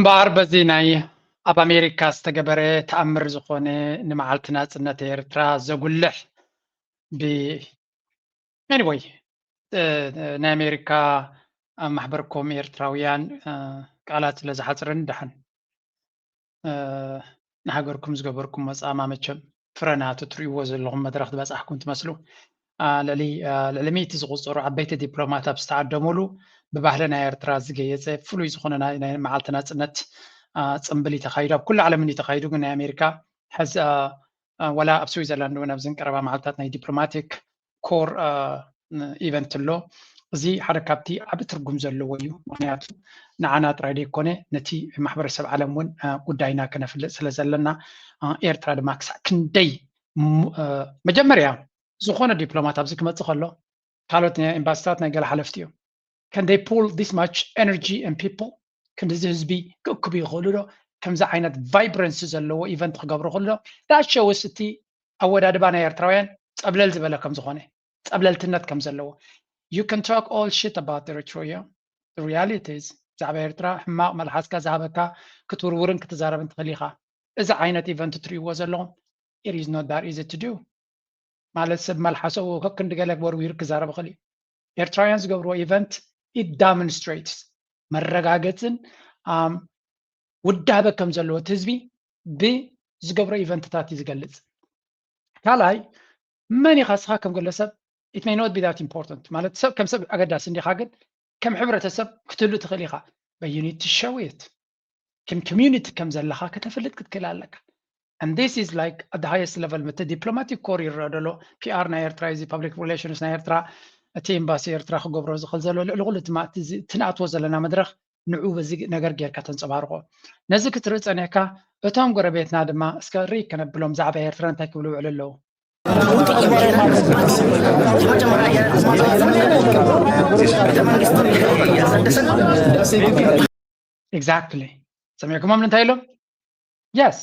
እምበኣር በዚ ናይ ኣብ ኣሜሪካ ዝተገበረ ተኣምር ዝኾነ ንመዓልቲ ናጽነት ኤርትራ ዘጉልሕ ብ anyway ናይ ኣሜሪካ ኣብ ማሕበርኩም ኤርትራውያን ቃላት ስለ ዝሓፅረኒ ደሓን ንሃገርኩም ዝገበርኩም መፃማ መቸም ፍረ ናቱ ትርእይዎ ዘለኹም መድረኽ ዝበፃሕኩም ትመስሉ። ልዕሊ ልዕሊ ሚእቲ ዝቑፀሩ ዓበይቲ ዲፕሎማት ኣብ ዝተዓደሙሉ ብባህሊ ናይ ኤርትራ ዝገየፀ ፍሉይ ዝኾነ ናይ መዓልቲ ናፅነት ፅምብል እዩ ተኻይዱ። ኣብ ኩሉ ዓለም እዩ ተኻይዱ፣ ግን ናይ ኣሜሪካ ሕዚ ወላ ኣብ ስዊዘርላንድ እውን ኣብዘን ቀረባ መዓልታት ናይ ዲፕሎማቲክ ኮር ኢቨንት ኣሎ። እዚ ሓደ ካብቲ ዓቢ ትርጉም ዘለዎ እዩ። ምክንያቱ ንዓና ጥራይ ዘይኮነ ነቲ ማሕበረሰብ ዓለም እውን ጉዳይና ከነፍልጥ ስለ ዘለና ኤርትራ ድማ ክሳዕ ክንደይ መጀመርያ ዝኾነ ዲፕሎማት ኣብዚ ክመፅእ ከሎ ካልኦት ኤምባሲታት ናይ ገለ ሓለፍቲ እዮም። Can they pull this much energy and people? ክንድዚ ህዝቢ ክእክቡ ይኽእሉ ዶ? ከምዚ ዓይነት ቫይብረንሲ ዘለዎ ኢቨንት ክገብሩ ይኽእሉ ዶ? That shows እቲ ኣወዳድባ ናይ ኤርትራውያን ፀብለል ዝበለ ከም ዝኾነ፣ ፀብለልትነት ከም ዘለዎ። You can talk all shit about Eritrea. The reality is ብዛዕባ ኤርትራ ሕማቕ መልሓስካ ዝሃበካ ክትውርውርን ክትዛረብን ትኽእል ኢኻ። እዚ ዓይነት ኢቨንት ትርእይዎ ዘለኹም it is not that easy to do። ማለት ሰብ መልሓሰኡ ከክንዲ ገለ ወርዊሩ ክዛረብ ይኽእል እዩ። ኤርትራውያን ዝገብርዎ ኢቨንት it demonstrates መረጋገፅን ውዳበ ከም ዘለዎ እቲ ህዝቢ ብዝገብሮ ኢቨንትታት እዩ ዝገልፅ። ካልኣይ መን ኢኻ እስኻ ከም ግለሰብ it may not be that important ማለት ሰብ ከም ሰብ ኣገዳሲ እንዲኻ፣ ግን ከም ሕብረተሰብ ክትህሉ ትኽእል ኢኻ። But you need to show it ከም community ከም ዘለኻ ከተፍልጥ ክትክእል ኣለካ። And this is like at the highest level ምት diplomatic corps ይረአ ደሎ PR ናይ ኤርትራ እዚ public relations ናይ ኤርትራ እቲ ኤምባሲ ኤርትራ ክገብሮ ዝኽእል ዘሎ ልዕሊ ኩሉ ትንኣትዎ ዘለና መድረኽ ንዑ በዚ ነገር ጌርካ ተንጸባርቆ። ነዚ ክትርኢ ጸኒሕካ እቶም ጎረቤትና ድማ እስከ ርኢ ከነብሎም ዛዕባ ኤርትራ እንታይ ክብሉ ይውዕሉ ኣለዉ። Exactly ሰሚዕኩሞም እንታይ ኢሎም? Yes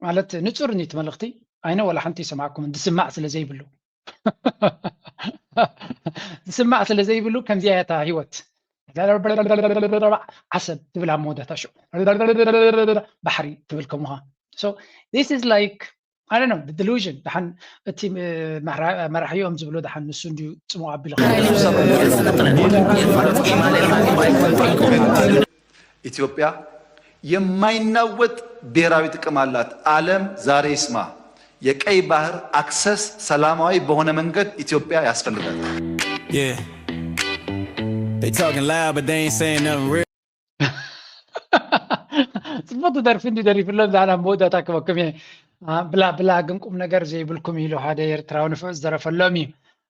ማለት ንጹር ኒት መልእኽቲ ኣይነ ወላ ሓንቲ ይሰማዕኩም ዝስማዕ ስለ ዘይብሉ ዝስማዕ ስለ ዘይብሉ ከምዚኣ እያ እታ ህይወት። ዓሰብ ትብል ኣብ መወዳእታ ሽዑ ባሕሪ ትብል ከምኻ። So this is like I don't know delusion። ደሓን እቲ መራሒኦም ዝብሎ ደሓን ንሱ እንድዩ ጽሙቕ ኣቢሉ ኢትዮጵያ የማይናወጥ ብሔራዊ ጥቅም አላት። ዓለም ዛሬ ይስማ። የቀይ ባህር አክሰስ ሰላማዊ በሆነ መንገድ ኢትዮጵያ ያስፈልጋል። Yeah. They talking loud, but they ain't saying nothing real. ጽቡቅ ደርፊ እንዲ ደሪፍሎም ዛና መወዳእታ ክበኩም እየ። ብላ ብላ ግን ቁም ነገር ዘይብልኩም ኢሉ ሓደ ኤርትራዊ ንፍዑ ዝደረፈሎም እዩ።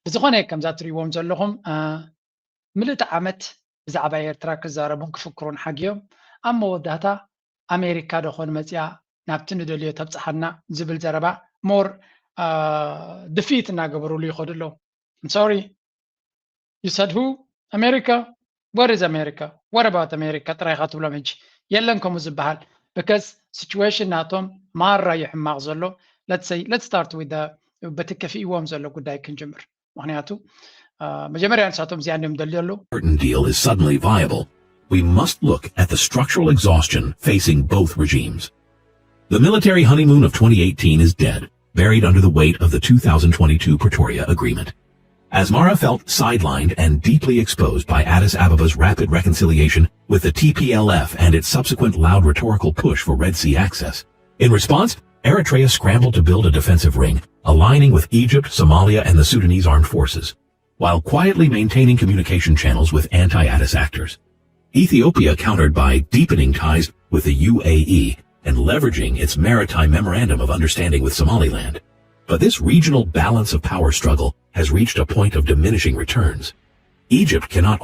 ብዝኾነ ከምዛ ትርእይዎም ዘለኹም ምልእቲ ዓመት ብዛዕባ ኤርትራ ክዛረቡን ክፍክሩን ሓጊዮም ኣብ መወዳእታ ኣሜሪካ ዶ ኾን መፂኣ ናብቲ ንደልዮ ተብፅሓና ዝብል ዘረባ more defeat እናገበሩሉ ይኸዱ ኣለዉ። I'm sorry you said who? America? Where is America? What about America? ጥራይኻ ትብሎም ሕጂ የለን ከምኡ ዝበሃል because situation ናቶም ማራ እዩ ሕማቕ ዘሎ። Let's say let's start with በቲ ከፊእዎም ዘሎ ጉዳይ ክንጅምር። ምክንያቱ መጀመርያ ንሳቶም እዚኣ እዮም ደልዮ ኣለዉ። Certain deal is suddenly viable, we must look at the structural exhaustion facing both regimes. The military honeymoon of twenty eighteen is dead, buried under the weight of the two thousand twenty-two Pretoria Agreement. Asmara felt sidelined and deeply exposed by Addis Abeba's rapid reconciliation with the T P L F and its subsequent loud rhetorical push for Red Sea access. In response, Eritrea scrambled to build a defensive ring, aligning with Egypt, Somalia, and the Sudanese armed forces, while quietly maintaining communication channels with anti-Addis actors. Ethiopia countered by deepening ties with the U A E and leveraging its maritime memorandum of understanding with Somaliland. But this regional balance of power struggle has reached a point of diminishing returns. Egypt cannot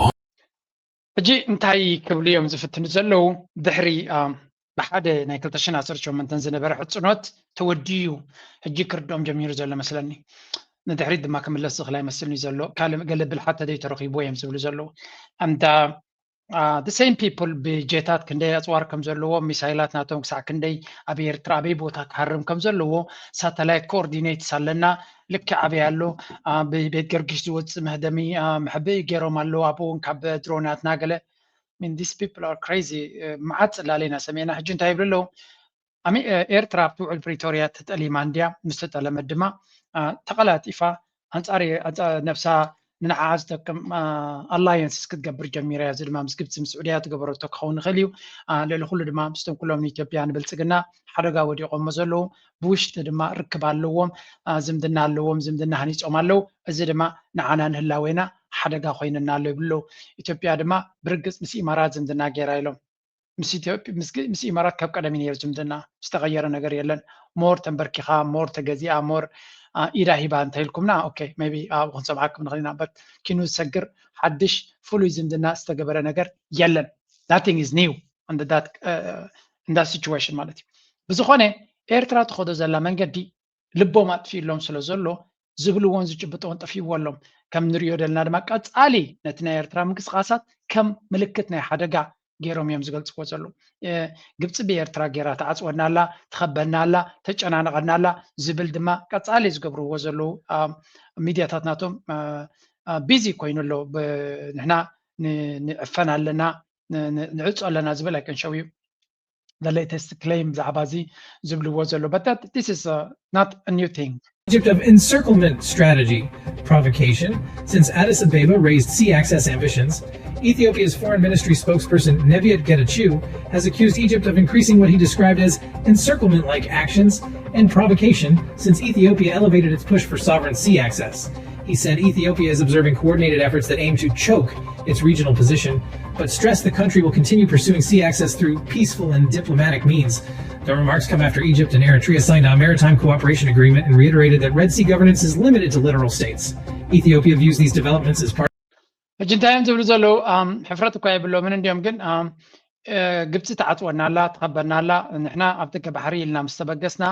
ሕጂ እንታይ ክብሉ እዮም ዝፍትኑ ዘለዉ? ድሕሪ ብሓደ ናይ ክልተ ሽሕን ዓሰርተ ሸሞንተን ዝነበረ ሕጽኖት ተወዲኡ ሕጂ ክርድኦም ጀሚሩ ዘሎ መስለኒ። ንድሕሪት ድማ ክምለስ ዝኽእል ኣይመስልኒ ዘሎ። ካልእ ገለ ብልሓት ተደይተረኺብዎ እዮም ዝብሉ ዘለዉ። And the same people ብጀታት ክንደይ ኣፅዋር ከም ዘለዎ፣ ሚሳይላት ናቶም ክሳዕ ክንደይ ኣብ ኤርትራ ኣበይ ቦታ ክሃርም ከም ዘለዎ ሳተላይት ኮኦርዲኔትስ ኣለና። ልክዕ ኣበይ ኣሎ፣ ብቤት ገርጊሽ ዝወፅእ መህደሚ መሕብኢ ገይሮም ኣለዉ። ኣብኡ እውን ካብ ድሮናትና ገለ mean, these people are crazy. መዓት ጽላለ ኢና ሰሚዕና። ሕጂ እንታይ ይብሉ ኣለዉ? ኣሚ-፣ ኤርትራ ኣብቲ ውዕል ፕሪቶርያ ተጠሊማ እንድያ፣ ምስ ተጠለመት ድማ ተቐላጢፋ ኣንጻር ነብሳ ንንዓኣ ዝጠቅም ኣላየንስ ክትገብር ጀሚራ እያ። እዚ ድማ ምስ ግብፂ ምስ ስዑድያ ትገበረቶ ክኸውን ይኽእል እዩ። ልዕሊ ኩሉ ድማ ምስቶም ኩሎም ንኢትዮጵያ ንብልፅግና ሓደጋ ወዲቖሞ ዘለዉ ብውሽጢ ድማ ርክብ ኣለዎም፣ ዝምድና ኣለዎም፣ ዝምድና ሃኒፆም ኣለዉ። እዚ ድማ ንዓና ንህላዌና ሓደጋ ኮይንና ኣሎ ይብሉ። ኢትዮጵያ ድማ ብርግፅ ምስ ኢማራት ዝምድና ገይራ ኢሎም። ምስ ኢትዮጵያ ምስ ኢማራት ካብ ቀደም ነይሩ ዝምድና፣ ዝተቐየረ ነገር የለን። ሞር ተንበርኪኻ፣ ሞር ተገዚኣ፣ ሞር ኢዳ ሂባ እንተኢልኩምና ኦኬ ሜቢ ኣብኡ ክንሰምዓኩም ንኽእል ኢና። በት ኪኑ ዝሰግር ሓድሽ ፍሉይ ዝምድና ዝተገበረ ነገር የለን። Nothing is new in that situation ማለት እዩ። ብዝኾነ ኤርትራ ትኸዶ ዘላ መንገዲ ልቦም ኣጥፊእሎም ስለ ዘሎ ዝብልዎን ዝጭብጥዎን ጠፊእዎ ኣሎም። ከም ንሪኦ ዘለና ድማ ቀጻሊ ነቲ ናይ ኤርትራ ምንቅስቃሳት ከም ምልክት ናይ ሓደጋ ገይሮም እዮም ዝገልፅዎ ዘለዉ። ግብፂ ብኤርትራ ገይራ ትዓፅወና ኣላ፣ ትኸበና ኣላ፣ ተጨናንቐና ኣላ ዝብል ድማ ቀፃሊ ዝገብርዎ ዘለዉ ሚድያታት ናቶም ቢዚ ኮይኑ ኣሎ። ንሕና ንዕፈን ኣለና፣ ንዕፆ ኣለና ዝብል ኣይከንሸው እዩ። The latest claim ብዛዕባ እዚ ዝብልዎ ዘሎ but that this is not a new thing. Egypt of encirclement strategy, provocation. Since Addis Ababa raised sea access ambitions, Ethiopia's foreign ministry spokesperson Nebiat Getachew has accused Egypt of increasing what he described as encirclement-like actions and provocation since Ethiopia elevated its push for sovereign sea access. He said Ethiopia is observing coordinated efforts that aim to choke its regional position, but stressed the country will continue pursuing sea access through peaceful and diplomatic means. The remarks come after Egypt and Eritrea signed a maritime cooperation agreement and reiterated that Red Sea governance is limited to littoral states. Ethiopia views these developments as part ሕጂ እንታይ እዮም ዝብሉ ዘለዉ? ሕፍረት እኳ የብሎምን እንዲዮም ግን ግብፂ ትዓፅወና ኣላ፣ ትኸበና ኣላ። ንሕና ኣብ ደገ ባሕሪ ኢልና ምስ ተበገስና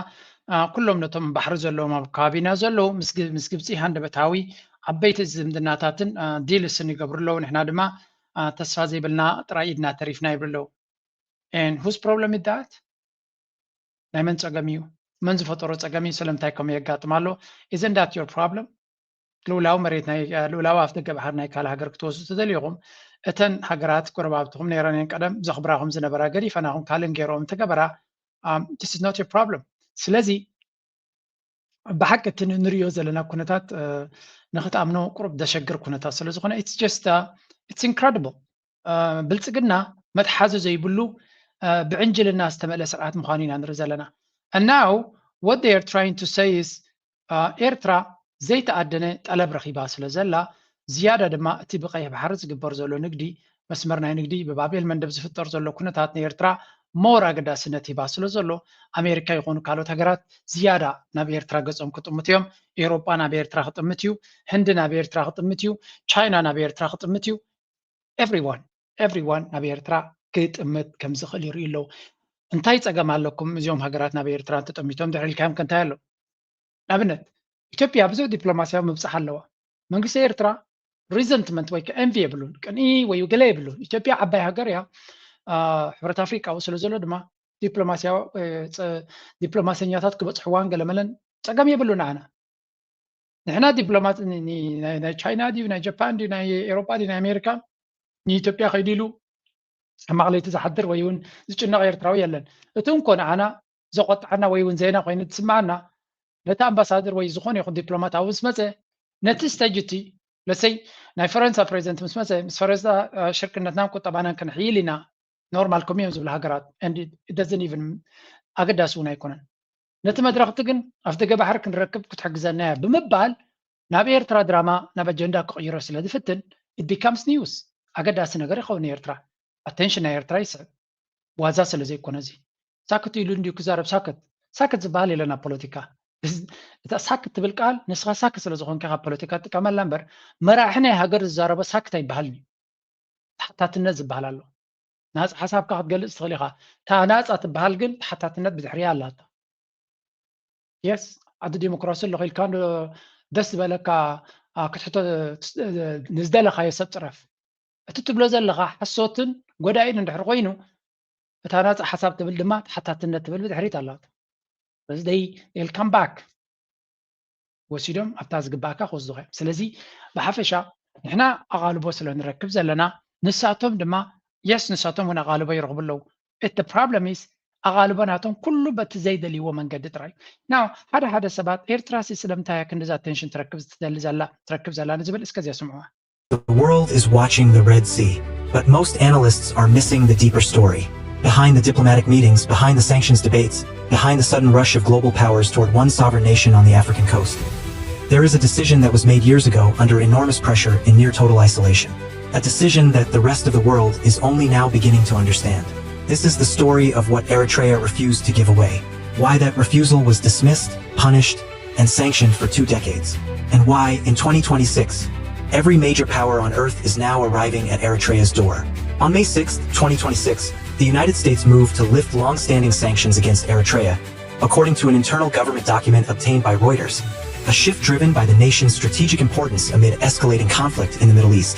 ኩሎም ነቶም ባሕሪ ዘለዎም ኣብ ከባቢና ዘለዉ ምስ ግብፂ ሃንደበታዊ ዓበይቲ ዝምድናታትን ዲልስን ይገብሩ ኣለዉ። ንሕና ድማ ተስፋ ዘይብልና ጥራይ ኢድና ተሪፍና ይብሉ ኣለዉ። And whose problem is that? ናይ መን ፀገም እዩ? መን ዝፈጠሮ ፀገም እዩ? ስለምንታይ ከምኡ የጋጥም ኣሎ? Isn't that your problem? ልኡላዊ መሬት ናይ ልኡላዊ ኣፍ ደገ ባሕሪ ናይ ካልእ ሃገር ክትወስዱ ተደሊኹም እተን ሃገራት ጎረባብትኹም ነይረን እየን ቀደም ዘኽብራኹም ዝነበራ ገዲፈናኹም ካልእን ገይረኦም እንተገበራ this is not your problem። ስለዚ ብሓቂ እቲ ንሪኦ ዘለና ኩነታት ንክትኣምኖ ቁሩብ ዘሸግር ኩነታት ስለ ዝኾነ it's just it's incredible። ብልፅግና መትሓዚ ዘይብሉ ብዕንጅልና ዝተመልአ ስርዓት ምዃኑ ኢና ንርኢ ዘለና። And now what they are trying to say is ኤርትራ ዘይተኣደነ ጠለብ ረኺባ ስለ ዘላ ዝያዳ ድማ እቲ ብቀይሕ ባሕሪ ዝግበር ዘሎ ንግዲ መስመር ናይ ንግዲ ብባብ ኤልመንደብ ዝፍጠር ዘሎ ኩነታት ንኤርትራ more ኣገዳስነት ሂባ ስለ ዘሎ ኣሜሪካ ይኹኑ ካልኦት ሃገራት ዝያዳ ናብ ኤርትራ ገጾም ክጥምቱ እዮም። ኤውሮጳ ናብ ኤርትራ ክጥምት እዩ። ህንዲ ናብ ኤርትራ ክጥምት እዩ። ቻይና ናብ ኤርትራ ክጥምት እዩ። Everyone everyone ናብ ኤርትራ ክጥምት ከም ዝኽእል ይርእዩ ኣለዉ። እንታይ ጸገም ኣለኩም እዚኦም ሃገራት ናብ ኤርትራ እንተጠሚቶም ድሕሪ ኢልካዮም ከ እንታይ ኣሎ? ንኣብነት ኢትዮጵያ ብዙሕ ዲፕሎማስያዊ ምብጻሕ ኣለዋ። መንግስቲ ኤርትራ resentment ወይ ከዓ envy የብሉን፣ ቅንኢ ወይ ገለ የብሉን። ኢትዮጵያ ዓባይ ሃገር እያ፣ ሕብረት ኣፍሪቃ ስለ ዘሎ ድማ ዲፕሎማስያዊ ዲፕሎማሰኛታት ክበጽሕዋን ገለመለን ጸገም የብሉን። ንዓና ንሕና ዲፕሎማት ናይ ቻይና ድዩ ናይ ጃፓን ድዩ ናይ ኤሮጳ ድዩ ናይ ኣሜሪካ ንኢትዮጵያ ከይዱ ኢሉ ኣብ ማቕለይቲ ዝሓድር ወይ እውን ዝጭነቕ ኤርትራዊ የለን። እቲ እንኮ ንዓና ዘቆጥዓና ወይ እውን ዜና ኮይኑ ዝስምዓና ነቲ ኣምባሳደር ወይ ዝኾነ ይኹን ዲፕሎማት ኣብኡ ምስ መፀ ነቲ ስተጅ እቲ ለሰይ ናይ ፈረንሳ ፕሬዚደንት ምስ መፀ ምስ ፈረንሳ ሽርክነትናን ቁጠባናን ክንሕይል ኢና ኖርማል ከምኡ እዮም ዝብሉ ሃገራት doesn't even ኣገዳሲ እውን ኣይኮነን። ነቲ መድረኽቲ ግን ኣፍ ደገ ባሕሪ ክንረክብ ክትሕግዘና እያ ብምባል ናብ ኤርትራ ድራማ ናብ ኣጀንዳ ክቕይሮ ስለ ዝፍትን it becomes news ኣገዳሲ ነገር ይኸውን ንኤርትራ ኣቴንሽን ናይ ኤርትራ ይስዕብ ዋዛ ስለ ዘይኮነ እዚ ሳክት ኢሉ እንድዩ ክዛረብ ሳክት ሳክት ዝበሃል የለን ኣብ ፖለቲካ እታ ሳክት ትብል ቃል ንስኻ ሳክት ስለ ዝኾንካ ካብ ፖለቲካ ትጥቀመላ እምበር መራሒ ናይ ሃገር ዝዛረቦ ሳክት ኣይበሃልን እዩ ተሓታትነት ዝበሃል ኣሎ ናፃ ሓሳብካ ክትገልፅ ትኽእል ኢኻ እታ ናፃ ትበሃል ግን ተሓታትነት ብድሕሪያ ኣላታ የስ ዓዲ ዲሞክራሲ ኣለኹ ኢልካ ደስ ዝበለካ ክትሕቶ ንዝደለኻዮ ሰብ ፅረፍ እቲ ትብሎ ዘለኻ ሓሶትን ጎዳኢን እንድሕር ኮይኑ እታ ናፃ ሓሳብ ትብል ድማ ተሓታትነት ትብል ብድሕሪት ኣላታ ስለዚ they will come back ወሲዶም ኣብታ ዝግባእካ ክወስዱኻ እዮም ስለዚ ብሓፈሻ ንሕና ኣቓልቦ ስለ ንረክብ ዘለና ንሳቶም ድማ የስ ንሳቶም እውን ኣቓልቦ ይረኽቡ ኣለዉ። እቲ problem is ኣቓልቦ ናቶም ኩሉ በቲ ዘይደልይዎ መንገዲ ጥራይ እዩ። ናው ሓደ ሓደ ሰባት ኤርትራ ሲ ስለምንታይ እያ ክንድዛ ኣቴንሽን ትረክብ ትደሊ ዘላ ትረክብ ዘላ ንዝብል እስከዚያ ስምዑዋ። The world is watching the Red Sea, but most analysts are missing the deeper story. Behind the diplomatic meetings, behind the sanctions debates, behind the sudden rush of global powers toward one sovereign nation on the African coast, there is a decision that was made years ago under enormous pressure in near total isolation. A decision that the rest of the world is only now beginning to understand. This is the story of what Eritrea refused to give away, why that refusal was dismissed, punished, and sanctioned for two decades, and why, in twenty twenty-six, every major power on earth is now arriving at Eritrea's door. On May sixth, twenty twenty-six, the United States moved to lift long-standing sanctions against Eritrea, according to an internal government document obtained by Reuters, a shift driven by the nation's strategic importance amid escalating conflict in the Middle East.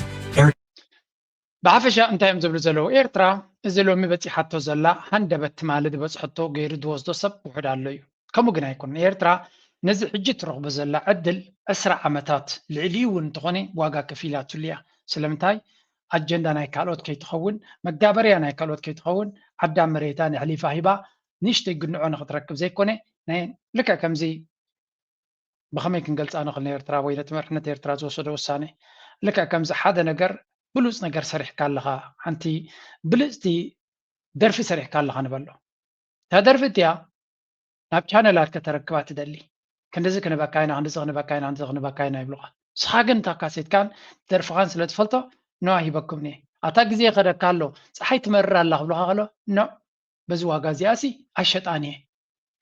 ብሓፈሻ እንታይ እዮም ዝብሉ ዘለዉ? ኤርትራ እዚ ሎሚ በፂሓቶ ዘላ ሃንደበት ትማሊ ዝበፅሐቶ ገይሩ ዝወስዶ ሰብ ውሑድ ኣሎ እዩ። ከምኡ ግን ኣይኮነን። ኤርትራ ነዚ ሕጂ ትረኽቦ ዘላ ዕድል ዕስራ ዓመታት ልዕሊኡ እውን እንተኾነ ዋጋ ከፊላትሉ እያ። ስለምንታይ? ኣጀንዳ ናይ ካልኦት ከይትኸውን፣ መጋበርያ ናይ ካልኦት ከይትኸውን፣ ዓዳ መሬታ ንሕሊፋ ሂባ ንእሽተይ ግንዖ ንኽትረክብ ዘይኮነ ናይ ልክዕ ከምዚ ብኸመይ ክንገልፃ ንኽእል ንኤርትራ ወይ ነቲ መርሕነት ኤርትራ ዝወሰዶ ውሳኔ? ልክዕ ከምዚ ሓደ ነገር ብሉፅ ነገር ሰሪሕካ ኣለኻ፣ ሓንቲ ብልፅቲ ደርፊ ሰሪሕካ ኣለኻ ንበሎ። እታ ደርፊ እቲኣ ናብ ቻነላት ከተረክባ ትደሊ። ክንድዚ ክንበካ ኢና፣ ክንድዚ ክንበካ ኢና፣ ክንድዚ ክንበካ ኢና ይብሉኻ። ንስኻ ግን እታ ካሴትካን ደርፍኻን ስለ ትፈልጦ፣ ኖ ኣይሂበኩምን እየ። ኣታ ግዜ ይኸደካ ኣሎ፣ ፀሓይ ትመርር ኣላ ክብሉኻ ከሎ፣ ኖ በዚ ዋጋ እዚኣሲ ኣይሸጣን እየ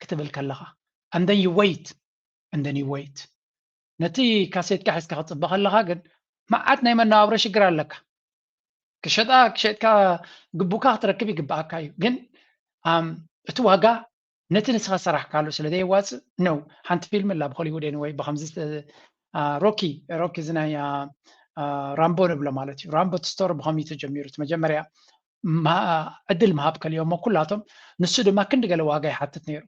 ክትብል ከለኻ፣ and then you wait, and then you wait። ነቲ ካሴትካ ሒዝካ ክትፅበ ከለኻ ግን መዓት ናይ መነባብሮ ሽግር ኣለካ። ክሸጣ ክሸጥካ ግቡካ ክትረክብ ይግብኣካ እዩ፣ ግን እቲ ዋጋ ነቲ ንስኻ ሰራሕካሉ ስለ ዘየዋፅእ ነው። ሓንቲ ፊልም ላ ብሆሊውድ ወይ ብከምዚ ሮኪ ሮኪ እዚ ናይ ራምቦ ንብሎ ማለት እዩ። ራምቦ ስቶሪ ብኸምዩ ተጀሚሩ፣ መጀመርያ ዕድል ምሃብ ከልዮሞ ኩላቶም፣ ንሱ ድማ ክንዲ ገለ ዋጋ ይሓትት ነይሩ።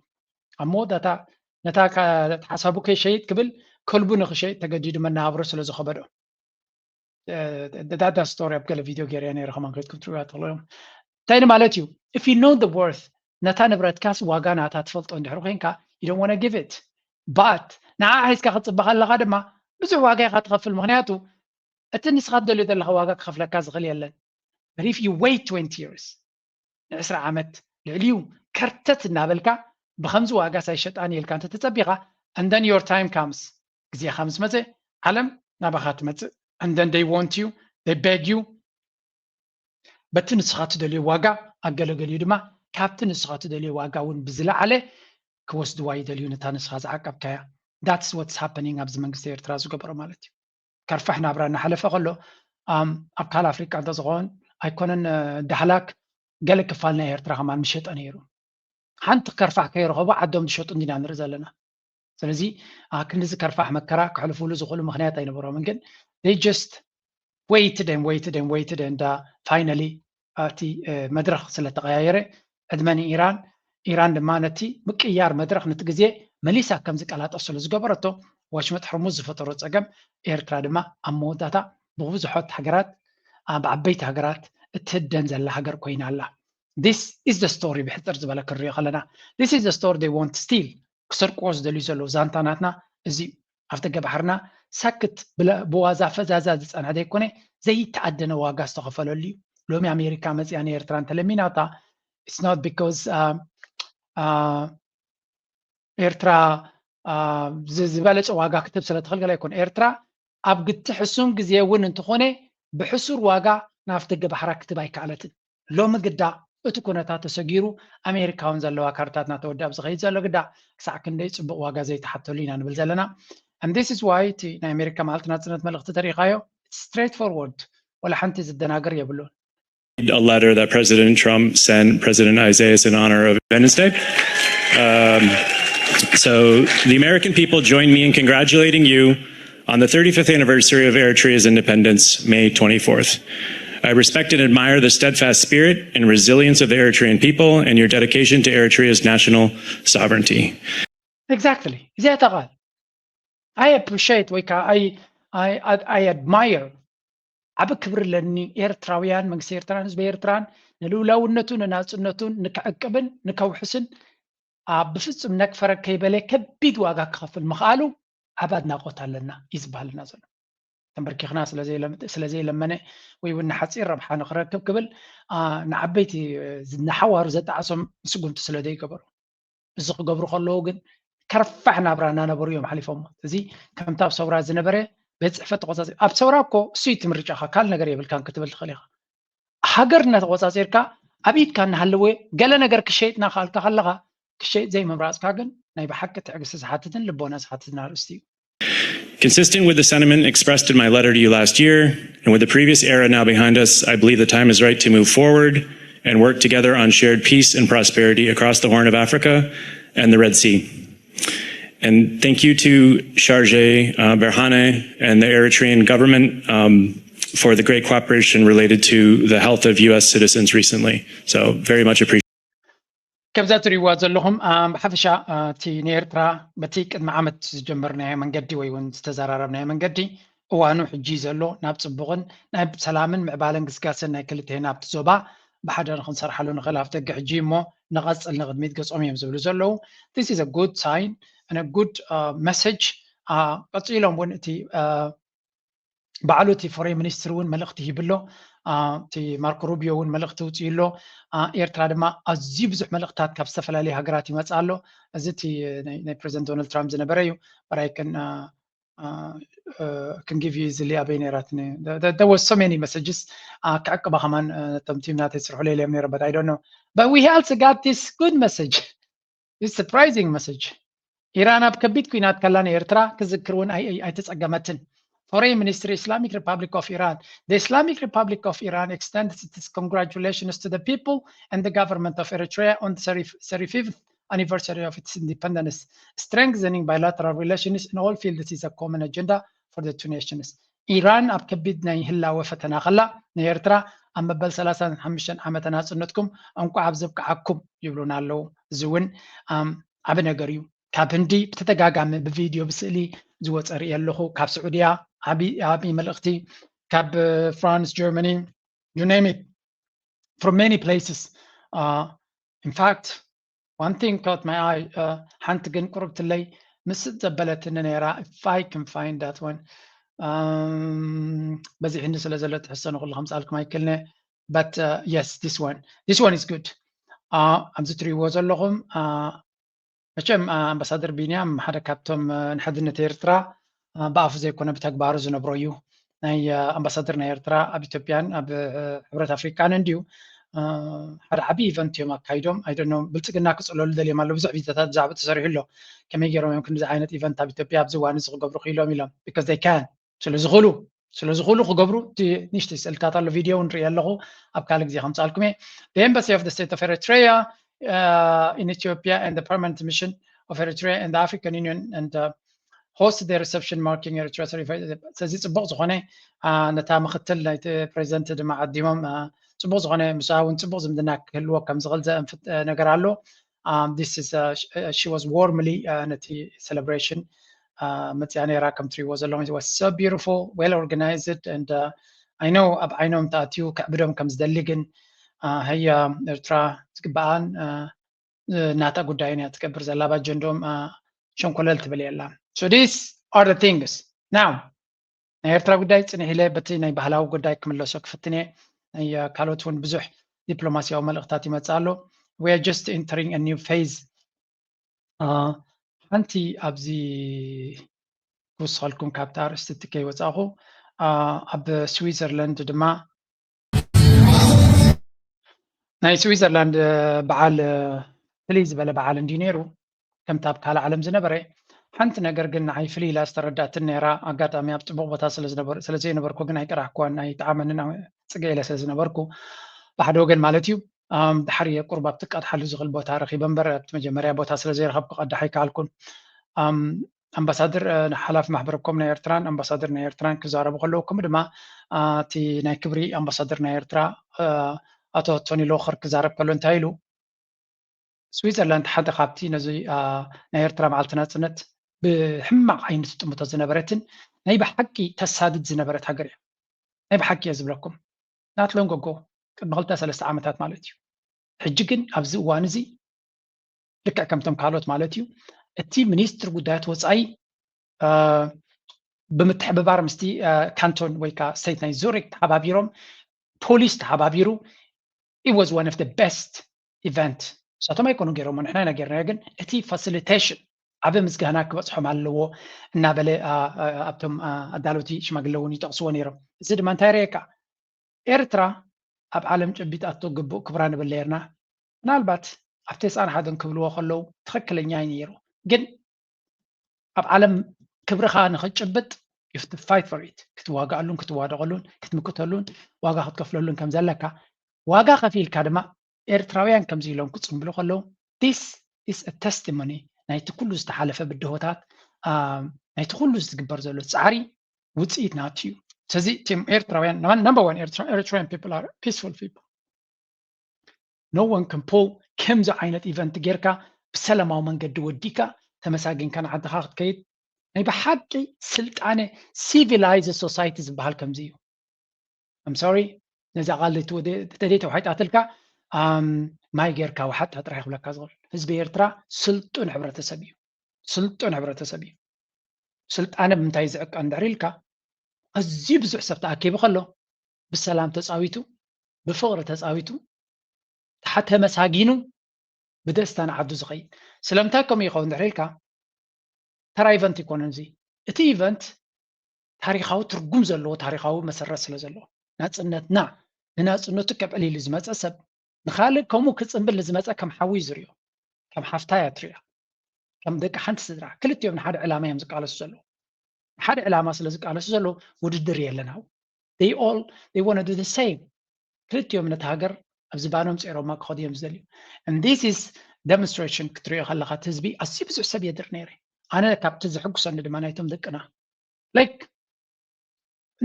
ኣብ መወዳእታ ነታ ሓሳቡ ከይሸይጥ ክብል ከልቡ ንክሸይጥ ተገዲዱ፣ መነባብሮ ስለ ዝኸበዶ። ዳዳ ስቶሪ ኣብ ገለ ቪድዮ ገይረ ነይረ፣ ከማን ከይድኩም ትሪእዋ ትኽእሉ እዮም። እንታይ ማለት እዩ? If you know the worth፣ ነታ ንብረትካስ ዋጋ ናታ ትፈልጦ እንድሕር ኮይንካ፣ you don't wanna give it, but ንዓ ሒዝካ ክትፅበ ከለካ ድማ ብዙሕ ዋጋ ኢካ ትኸፍል። ምክንያቱ እቲ ንስኻ ትደልዮ ዘለካ ዋጋ ክኸፍለካ ዝኽእል የለን። But if you wait twenty years፣ ንዕስራ ዓመት ልዕሊኡ ከርተት እናበልካ ብከምዚ ዋጋ ሳይሸጣን ኢልካ እንተተፀቢኻ፣ and then your time comes፣ ግዜኻ ምስ መፀ ዓለም ናባኻ ትመፅእ። And then they want you, they beg you። በቲ ንስኻ ትደልዮ ዋጋ፣ ኣገለገሊኡ ድማ ካብቲ ንስኻ ትደልዮ ዋጋ እውን ብዝለዓለ ክወስድዋ ይደልዩ፣ ነታ ንስኻ ዝዓቀብካያ። That's what's happening ኣብዚ መንግስቲ ኤርትራ ዝገበሮ ማለት እዩ። ከርፋሕ ናብራ እናሓለፈ ከሎ ኣብ ካልእ ኣፍሪቃ እንተዝኸውን ኣይኮነን ዳህላክ ገለ ክፋል ናይ ኤርትራ ከማን ምሸጠ ነይሩ። ሓንቲ ከርፋሕ ከይረኸቡ ዓዶም ዝሸጡ እንዲና ንርኢ ዘለና። ስለዚ ክንድዚ ከርፋሕ መከራ ክሕልፉሉ ዝኽእሉ ምክንያት ኣይነበሮምን፣ ግን they just waited and waited and waited and finally እቲ መድረኽ ስለተቐያየረ ዕድመ ንኢራን። ኢራን ድማ ነቲ ምቅያር መድረኽ ነቲ ግዜ መሊሳ ከም ዝቀላጠፍ ስለ ዝገበረቶ፣ ዋሽመጥ ሕርሙዝ ዝፈጠሮ ጸገም ኤርትራ ድማ ኣብ መወዳእታ ብብዙሓት ሃገራት ብዓበይቲ ሃገራት እትህደን ዘላ ሃገር ኮይና ኣላ። This is the story ብሕጽር ዝበለ ክንሪኦ ከለና this is the story they want still ክሰርቅዎ ዝደልዩ ዘለዉ ዛንታ ናትና እዚ እዩ። ኣብ ደገ ባሕርና ሳክት ብዋዛ ፈዛዛ ዝጸንሐ ዘይኮነ ዘይተኣደነ ዋጋ ዝተኸፈለሉ እዩ። ሎሚ ኣሜሪካ መጺኣ ንኤርትራ እንተለሚናታ it's not because ኤርትራ ዝበለጸ ዋጋ ክትብ ስለ ትኽእል ገለ ኣይኮነ። ኤርትራ ኣብ ግቲ ሕሱም ግዜ እውን እንተኾነ ብሕሱር ዋጋ ናብቲ ደገ ባሕራ ክትብ ኣይከኣለትን። ሎሚ ግዳ እቲ ኩነታት ተሰጊሩ ኣሜሪካውን ዘለዋ ካርታት እናተወደ ኣብ ዝኸይድ ዘሎ ግዳ ክሳዕ ክንደይ ጽቡቕ ዋጋ ዘይተሓተሉ ኢና ንብል ዘለና። And this is why እቲ ናይ ኣሜሪካ መዓልቲ ናጽነት መልእኽቲ ተሪኻዮ straight forward፣ ወላ ሓንቲ ዝደናገር የብሉን። A letter that President Trump sent President Isaias in honor of Independence Day. Um, so the American people join me in congratulating you on the thirty-fifth anniversary of Eritrea's independence, May twenty-fourth. I respect and admire the steadfast spirit and resilience of the Eritrean people and your dedication to Eritrea's national sovereignty. Exactly. እዚኣ እታ ቃል I appreciate ወይ ከዓ I, I, I admire ዓቢ ክብሪ ኣለኒ። ኤርትራውያን፣ መንግስቲ ኤርትራን ህዝቢ ኤርትራን ንልኡላውነቱን ንናጽነቱን ንክዕቅብን ንከውሕስን ኣብ ብፍጹም ነክፈረ ከይበለ ከቢድ ዋጋ ክኸፍል ምኽኣሉ ዓቢ ኣድናቖት ኣለና እዩ ዝበሃልና ዘሎ። ተንበርኪኽና ስለ ዘይለም-፣ ስለ ዘይለመነ ወይ እውን ንሓጺር ረብሓ ንኽረክብ ክብል፣ ኣ፣ ንዓበይቲ፣ እ፣ ንሓዋሩ ዘጣዕሶም ስጉምቲ ስለ ዘይገበሩ። እዚ ክገብሩ ከለዉ ግን ከርፋሕ ናብራ እናነበሩ እዮም ሓሊፎሞ። እዚ ከምቲ ኣብ ሰውራ ዝነበረ ቤት ጽሕፈት ተቖጻጺ-፣ ኣብ ሰውራ እኮ እሱ እዩ እቲ ምርጫኻ፣ ካልእ ነገር የብልካን ክትብል ትኽእል ኢኻ። ሃገር እናተቖጻጺርካ ኣብ ኢድካ እናሃለወ ገለ ነገር ክሸይጥ እናኸኣልካ ከለኻ፣ ክሸይጥ ዘይምምራጽካ ግን ናይ ብሓቂ ትዕግስቲ ዝሓትትን ልቦና ዝሓትትን ኣርእስቲ እዩ። Consistent with the sentiment expressed in my letter to you last year, and with the previous era now behind us, I believe the time is right to move forward and work together on shared peace and prosperity across the Horn of Africa and the Red Sea. And thank you to Chargé uh, Berhane and the Eritrean government um, for the great cooperation related to the health of U S citizens recently. So, very much appreciated. ከምዛ ትሪእዋ ዘለኹም፣ ኣ፣ ብሓፈሻ፣ ኣ፣ እቲ ንኤርትራ በቲ ቅድሚ ዓመት ዝጀመርናዮ መንገዲ ወይ እውን ዝተዘራረብናዮ መንገዲ እዋኑ ሕጂ ዘሎ ናብ ጽቡቕን ናይ ሰላምን ምዕባለን ግስጋሰን ናይ ክልቴና ኣብቲ ዞባ ብሓደ ንኽንሰርሓሉ ንኽእል ኣፍደገ ሕጂ እሞ ንቐጽል ንቕድሚት ገጾም እዮም ዝብሉ ዘለዉ። This is a good sign and a good, ኣ፣ message። ኣ፣ ቀጺሎም እውን እቲ፣ ኣ፣ ባዕሉ እቲ ፎሬን ሚኒስትር እውን መልእኽቲ ሂብሎ። ኣ፣ እቲ ማርኮ ሩቢዮ እውን መልእኽቲ ውፅኡ ኣሎ። ኣ፣ ኤርትራ ድማ ኣዝዩ ብዙሕ መልእኽታት ካብ ዝተፈላለዩ ሃገራት ይመፅእ ኣሎ። እዚ እቲ ናይ፣ ናይ ፕሬዚደንት ዶናልድ ትራምፕ ዝነበረ እዩ። But I can, ኣ፣ ኣ፣ እ፣ can give you easily ኣበይ ነይራትኒ። There, there, there was so many messages። ኣ፣ ክዕቅባ ከማን፣ እ፣ እቶም ቲም ናተይ ዝስርሑ ለይለ እዮም ነይሮም፣ but I don't know. But we also got this good message. This surprising message. ኢራን ኣብ ከቢድ ኲናት ከላ ንኤርትራ ክዝክር እውን ኣይ-፣ ኣይ-፣ ኣይተጸገመትን። Foreign Ministry, Islamic Republic of Iran. The Islamic Republic of Iran extends its congratulations to the people and the government of Eritrea on the thirty, thirty-fifth anniversary of its independence, strengthening bilateral relations in all fields is a common agenda for the two nations. ኢራን ኣብ ከቢድ ናይ ህላወ ፈተና ከላ ንኤርትራ ኣብ መበል ሰላሳን ሓሙሽተን ዓመተ ናጽነትኩም እንቋዕ ኣብ ዘብቅዓኩም ይብሉና ኣለዉ። እዚ እውን፣ ኣም፣ ዓቢ ነገር እዩ። ካብ ህንዲ ብተደጋጋሚ ብቪድዮ ብስእሊ ዝወጸ ርኢ ኣለኹ። ካብ ስዑድያ ዓቢ፣ ዓቢ መልእኽቲ፣ ካብ ፍራንስ፣ ጀርመኒ፣ you name it, from many places. Uh, in fact, one thing caught my eye. Uh, ሓንቲ ግን ቁርብትለይ ምስጥ ዘበለትኒ ነይራ። If I can find that one. Um, በዚሕኒ ስለ ዘሎ ትሕዝቶ ንኹሉ ከምጽኣልኩም ኣይክእልነ። But, uh, yes, this one. This one is good. Uh, ኣብዚ ትሪእዎ ዘለኹም፣ uh፣ መቸም፣ uh፣ ኣምባሳደር ቢንያም ሓደ ካብቶም፣ uh፣ ንሓድነት ኤርትራ፣ uh፣ ብኣፉ ዘይኮነ ብተግባሩ ዝነብሮ እዩ። ናይ፣ uh፣ ኣምባሳደር ናይ ኤርትራ ኣብ ኢትዮጵያን ኣብ፣ uh፣ ሕብረት ኣፍሪቃን እንድዩ፣ uh፣ ሓደ ዓቢ ኢቨንት እዮም ኣካይዶም። I don't know፣ ብልጽግና ክጽለሉ ደልዮም ኣለዉ። ብዙሕ ቪድዮታት ብዛዕባ ተሰሪሑ ኣሎ። ከመይ ገይሮም እዮም ክንዚ ዓይነት ኢቨንት ኣብ ኢትዮጵያ ኣብዚ እዋን እዚ ክገብሩ ክኢሎም ኢሎም? Because they can። ስለ ዝኽእሉ፣ ስለ ዝኽእሉ ክገብሩ። እቲ ንእሽተይ ስእልታት ኣሎ፣ ቪድዮ እውን ርኢ ኣለኹ፣ ኣብ ካልእ ግዜ ከምጽኣልኩም እየ። The Embassy of the State of Eritrea, uh, in Ethiopia and the Permanent Mission of Eritrea and the African Union and, uh, host the reception marking Eritrea thirty-five. ስለዚ ጽቡቕ ዝኾነ፣ አ፣ ነታ ምኽትል ናይቲ ፕሬዚደንት ድማ ዓዲሞም፣ አ፣ ጽቡቕ ዝኾነ ምስኣ እውን ጽቡቕ ዝምድና ክህልዎ ከም ዝኽእል ዘእንፍት፣ አ፣ ነገር ኣሎ። Um, this is, uh, sh-, uh, she was warmly, uh, ነቲ celebration, uh, መጽያ ነይራ። ከም ትሪእዎ ዘለኹም፣ it was so beautiful, well organized, and, uh, I know ኣብ ዓይኖም ተኣትዩ ክዕብዶም ከም ዝደሊ፣ ግን፣ uh፣ ሀያ ኤርትራ ዝግበኣን፣ uh፣ ናታ ጉዳይን እያ ትገብር ዘላ። ኣብ ኣጀንድኦም፣ uh፣ ሸንኮለል ትብል የላ። So these are the things. Now፣ ናይ ኤርትራ ጉዳይ ጽንሕ ኢለ በቲ ናይ ባህላዊ ጉዳይ ክምለሶ ክፍትን እየ። ናይ፣ አ፣ ካልኦት እውን ብዙሕ ዲፕሎማስያዊ መልእኽታት ይመጽእ ኣሎ። We are just entering a new phase. አ፣ ሓንቲ ኣብዚ ክውስኸልኩም ካብቲ ኣርእስቲ እቲ ከይወጻእኹ፣ አ፣ ኣብ ስዊዘርላንድ ድማ ናይ ስዊዘርላንድ በዓል፣ ፍልይ ዝበለ በዓል እንድዩ ነይሩ፣ ከምቲ ኣብ ካልእ ዓለም ዝነበረ። ሓንቲ ነገር ግን ንዓይ ፍልይ ኢላ ዝተረዳእትን ነይራ፣ ኣጋጣሚ ኣብ ጽቡቕ ቦታ ስለ ዝነበር-፣ ስለ ዘይነበርኩ ግን ኣይጠራሕኩዋን፣ ኣይጠዓመንን፣ ጽገ ኢለ ስለ ዝነበርኩ፣ ብሓደ ወገን ማለት እዩ። ኣም፣ ድሓር እየ ቁሩብ ኣብቲ ቀድሓሉ ዝኽእል ቦታ ረኺበ እምበር፣ ኣብቲ መጀመርያ ቦታ ስለ ዘይረኸብኩ ቀዳሕ ኣይከኣልኩን። ኣም፣ ኣምባሳደር፣ እ፣ ሓላፊ ማሕበረ ኮም ናይ ኤርትራን ኣምባሳደር ናይ ኤርትራን ክዛረቡ ከለዉ፣ ከምኡ ድማ፣ አ፣ እቲ ናይ ክብሪ ኣምባሳደር ናይ ኤርትራ፣ እ፣ ኣቶ ቶኒ ሎኸር ክዛረብ ከሎ እንታይ ኢሉ? ስዊዘርላንድ ሓደ ካብቲ ነዚ፣ አ፣ ናይ ኤርትራ መዓልቲ ናጽነት ብሕማቕ ዓይኒ ትጥምቶ ዝነበረትን ናይ ብሓቂ ተሳድድ ዝነበረት ሃገር እያ። ናይ ብሓቂ እየ ዝብለኩም፣ not long ago፣ ቅድሚ ክልተ ሰለስተ ዓመታት ማለት እዩ። ሕጂ ግን ኣብዚ እዋን እዚ ልክዕ ከምቶም ካልኦት ማለት እዩ፣ እቲ ሚኒስትር ጉዳያት ወፃኢ ብምትሕብባር ምስቲ ካንቶን ወይ ከዓ ስቴት ናይ ዙሪክ ተሓባቢሮም፣ ፖሊስ ተሓባቢሩ፣ it was one of the best event። ንሳቶም ኣይኮኑ ገይሮሞ፣ ንሕና ኢና ገይርናዮ። ግን እቲ ፋሲሊቴሽን ዓቢ ምስጋና ክበፅሖም ኣለዎ እናበለ ኣብቶም ኣዳለውቲ ሽማግለ እውን ይጠቕስዎ ነይሮም። እዚ ድማ እንታይ የርእየካ? ኤርትራ ኣብ ዓለም ጨቢጣቶ ግቡእ ክብራ ንብል ነርና። ምናልባት ኣብ ተስዓን ሓደን ክብልዎ ከለዉ ትኽክለኛ እዩ ነይሩ። ግን ኣብ ዓለም ክብርኻ ንኽትጭብጥ you have to fight for it፣ ክትዋጋኣሉን ክትዋደቐሉን ክትምክተሉን ዋጋ ክትከፍለሉን ከም ዘለካ፣ ዋጋ ከፊልካ ድማ ኤርትራውያን ከምዚ ኢሎም ክጽንብሉ ከለዉ this is a testimony ናይቲ ኩሉ ዝተሓለፈ ብድሆታት፣ ናይቲ ኩሉ ዝግበር ዘሎ ጻዕሪ ውፅኢት ናቱ እዩ። ስለዚ እቲም ኤርትራውያን number one Eritrean people are peaceful people። No one can pull ከምዚ ዓይነት ኢቨንት ጌርካ ብሰላማዊ መንገዲ ወዲካ ተመሳጊንካ ንዓድኻ ክትከይድ ናይ ብሓቂ ስልጣነ civilized society ዝበሃል ከምዚ እዩ። I'm sorry ነዛ ቃል ተደይ ተውሓይጣትልካ ማይ ጌርካ ውሓጣ ጥራይ ክብለካ ዝኽእል። ህዝቢ ኤርትራ ስልጡን ሕብረተሰብ እዩ። ስልጡን ሕብረተሰብ እዩ። ስልጣነ ብምንታይ ዝዕቀን ድሕሪ ኢልካ ኣዝዩ ብዙሕ ሰብ ተኣኪቡ ከሎ ብሰላም ተፃዊቱ ብፍቕሪ ተፃዊቱ ተሓተ መሳጊኑ ብደስታ ንዓዱ ዝኸይድ። ስለምንታይ ከምኡ ይኸውን ድሕሪ ኢልካ ተራ ኢቨንት ይኮነን እዚ። እቲ ኢቨንት ታሪካዊ ትርጉም ዘለዎ ታሪካዊ መሰረት ስለ ዘለዎ ናፅነትና ንናፅነቱ ከብዕል ኢሉ ዝመፀ ሰብ ንካልእ ከምኡ ክፅንብል ንዝመፀ ከም ሓዊ እዩ ዝሪኦ፣ ከም ሓፍታ እያ ትሪኦ፣ ከም ደቂ ሓንቲ ስድራ። ክልቲኦም ንሓደ ዕላማ እዮም ዝቃለሱ ዘለዉ። ንሓደ ዕላማ ስለ ዝቃለሱ ዘለዉ ውድድር የለን። ኣብኡ they all they want to do the same። ክልቲኦም ነቲ ሃገር ኣብ ዝባኖም ፀይሮማ ክኸዱ እዮም ዝደልዩ። And this is demonstration ክትሪኦ ከለካ እቲ ህዝቢ ኣዝዩ ብዙሕ ሰብ የድር ነይረ። ኣነ ካብቲ ዝሕጉሰኒ ድማ ናይቶም ደቅና like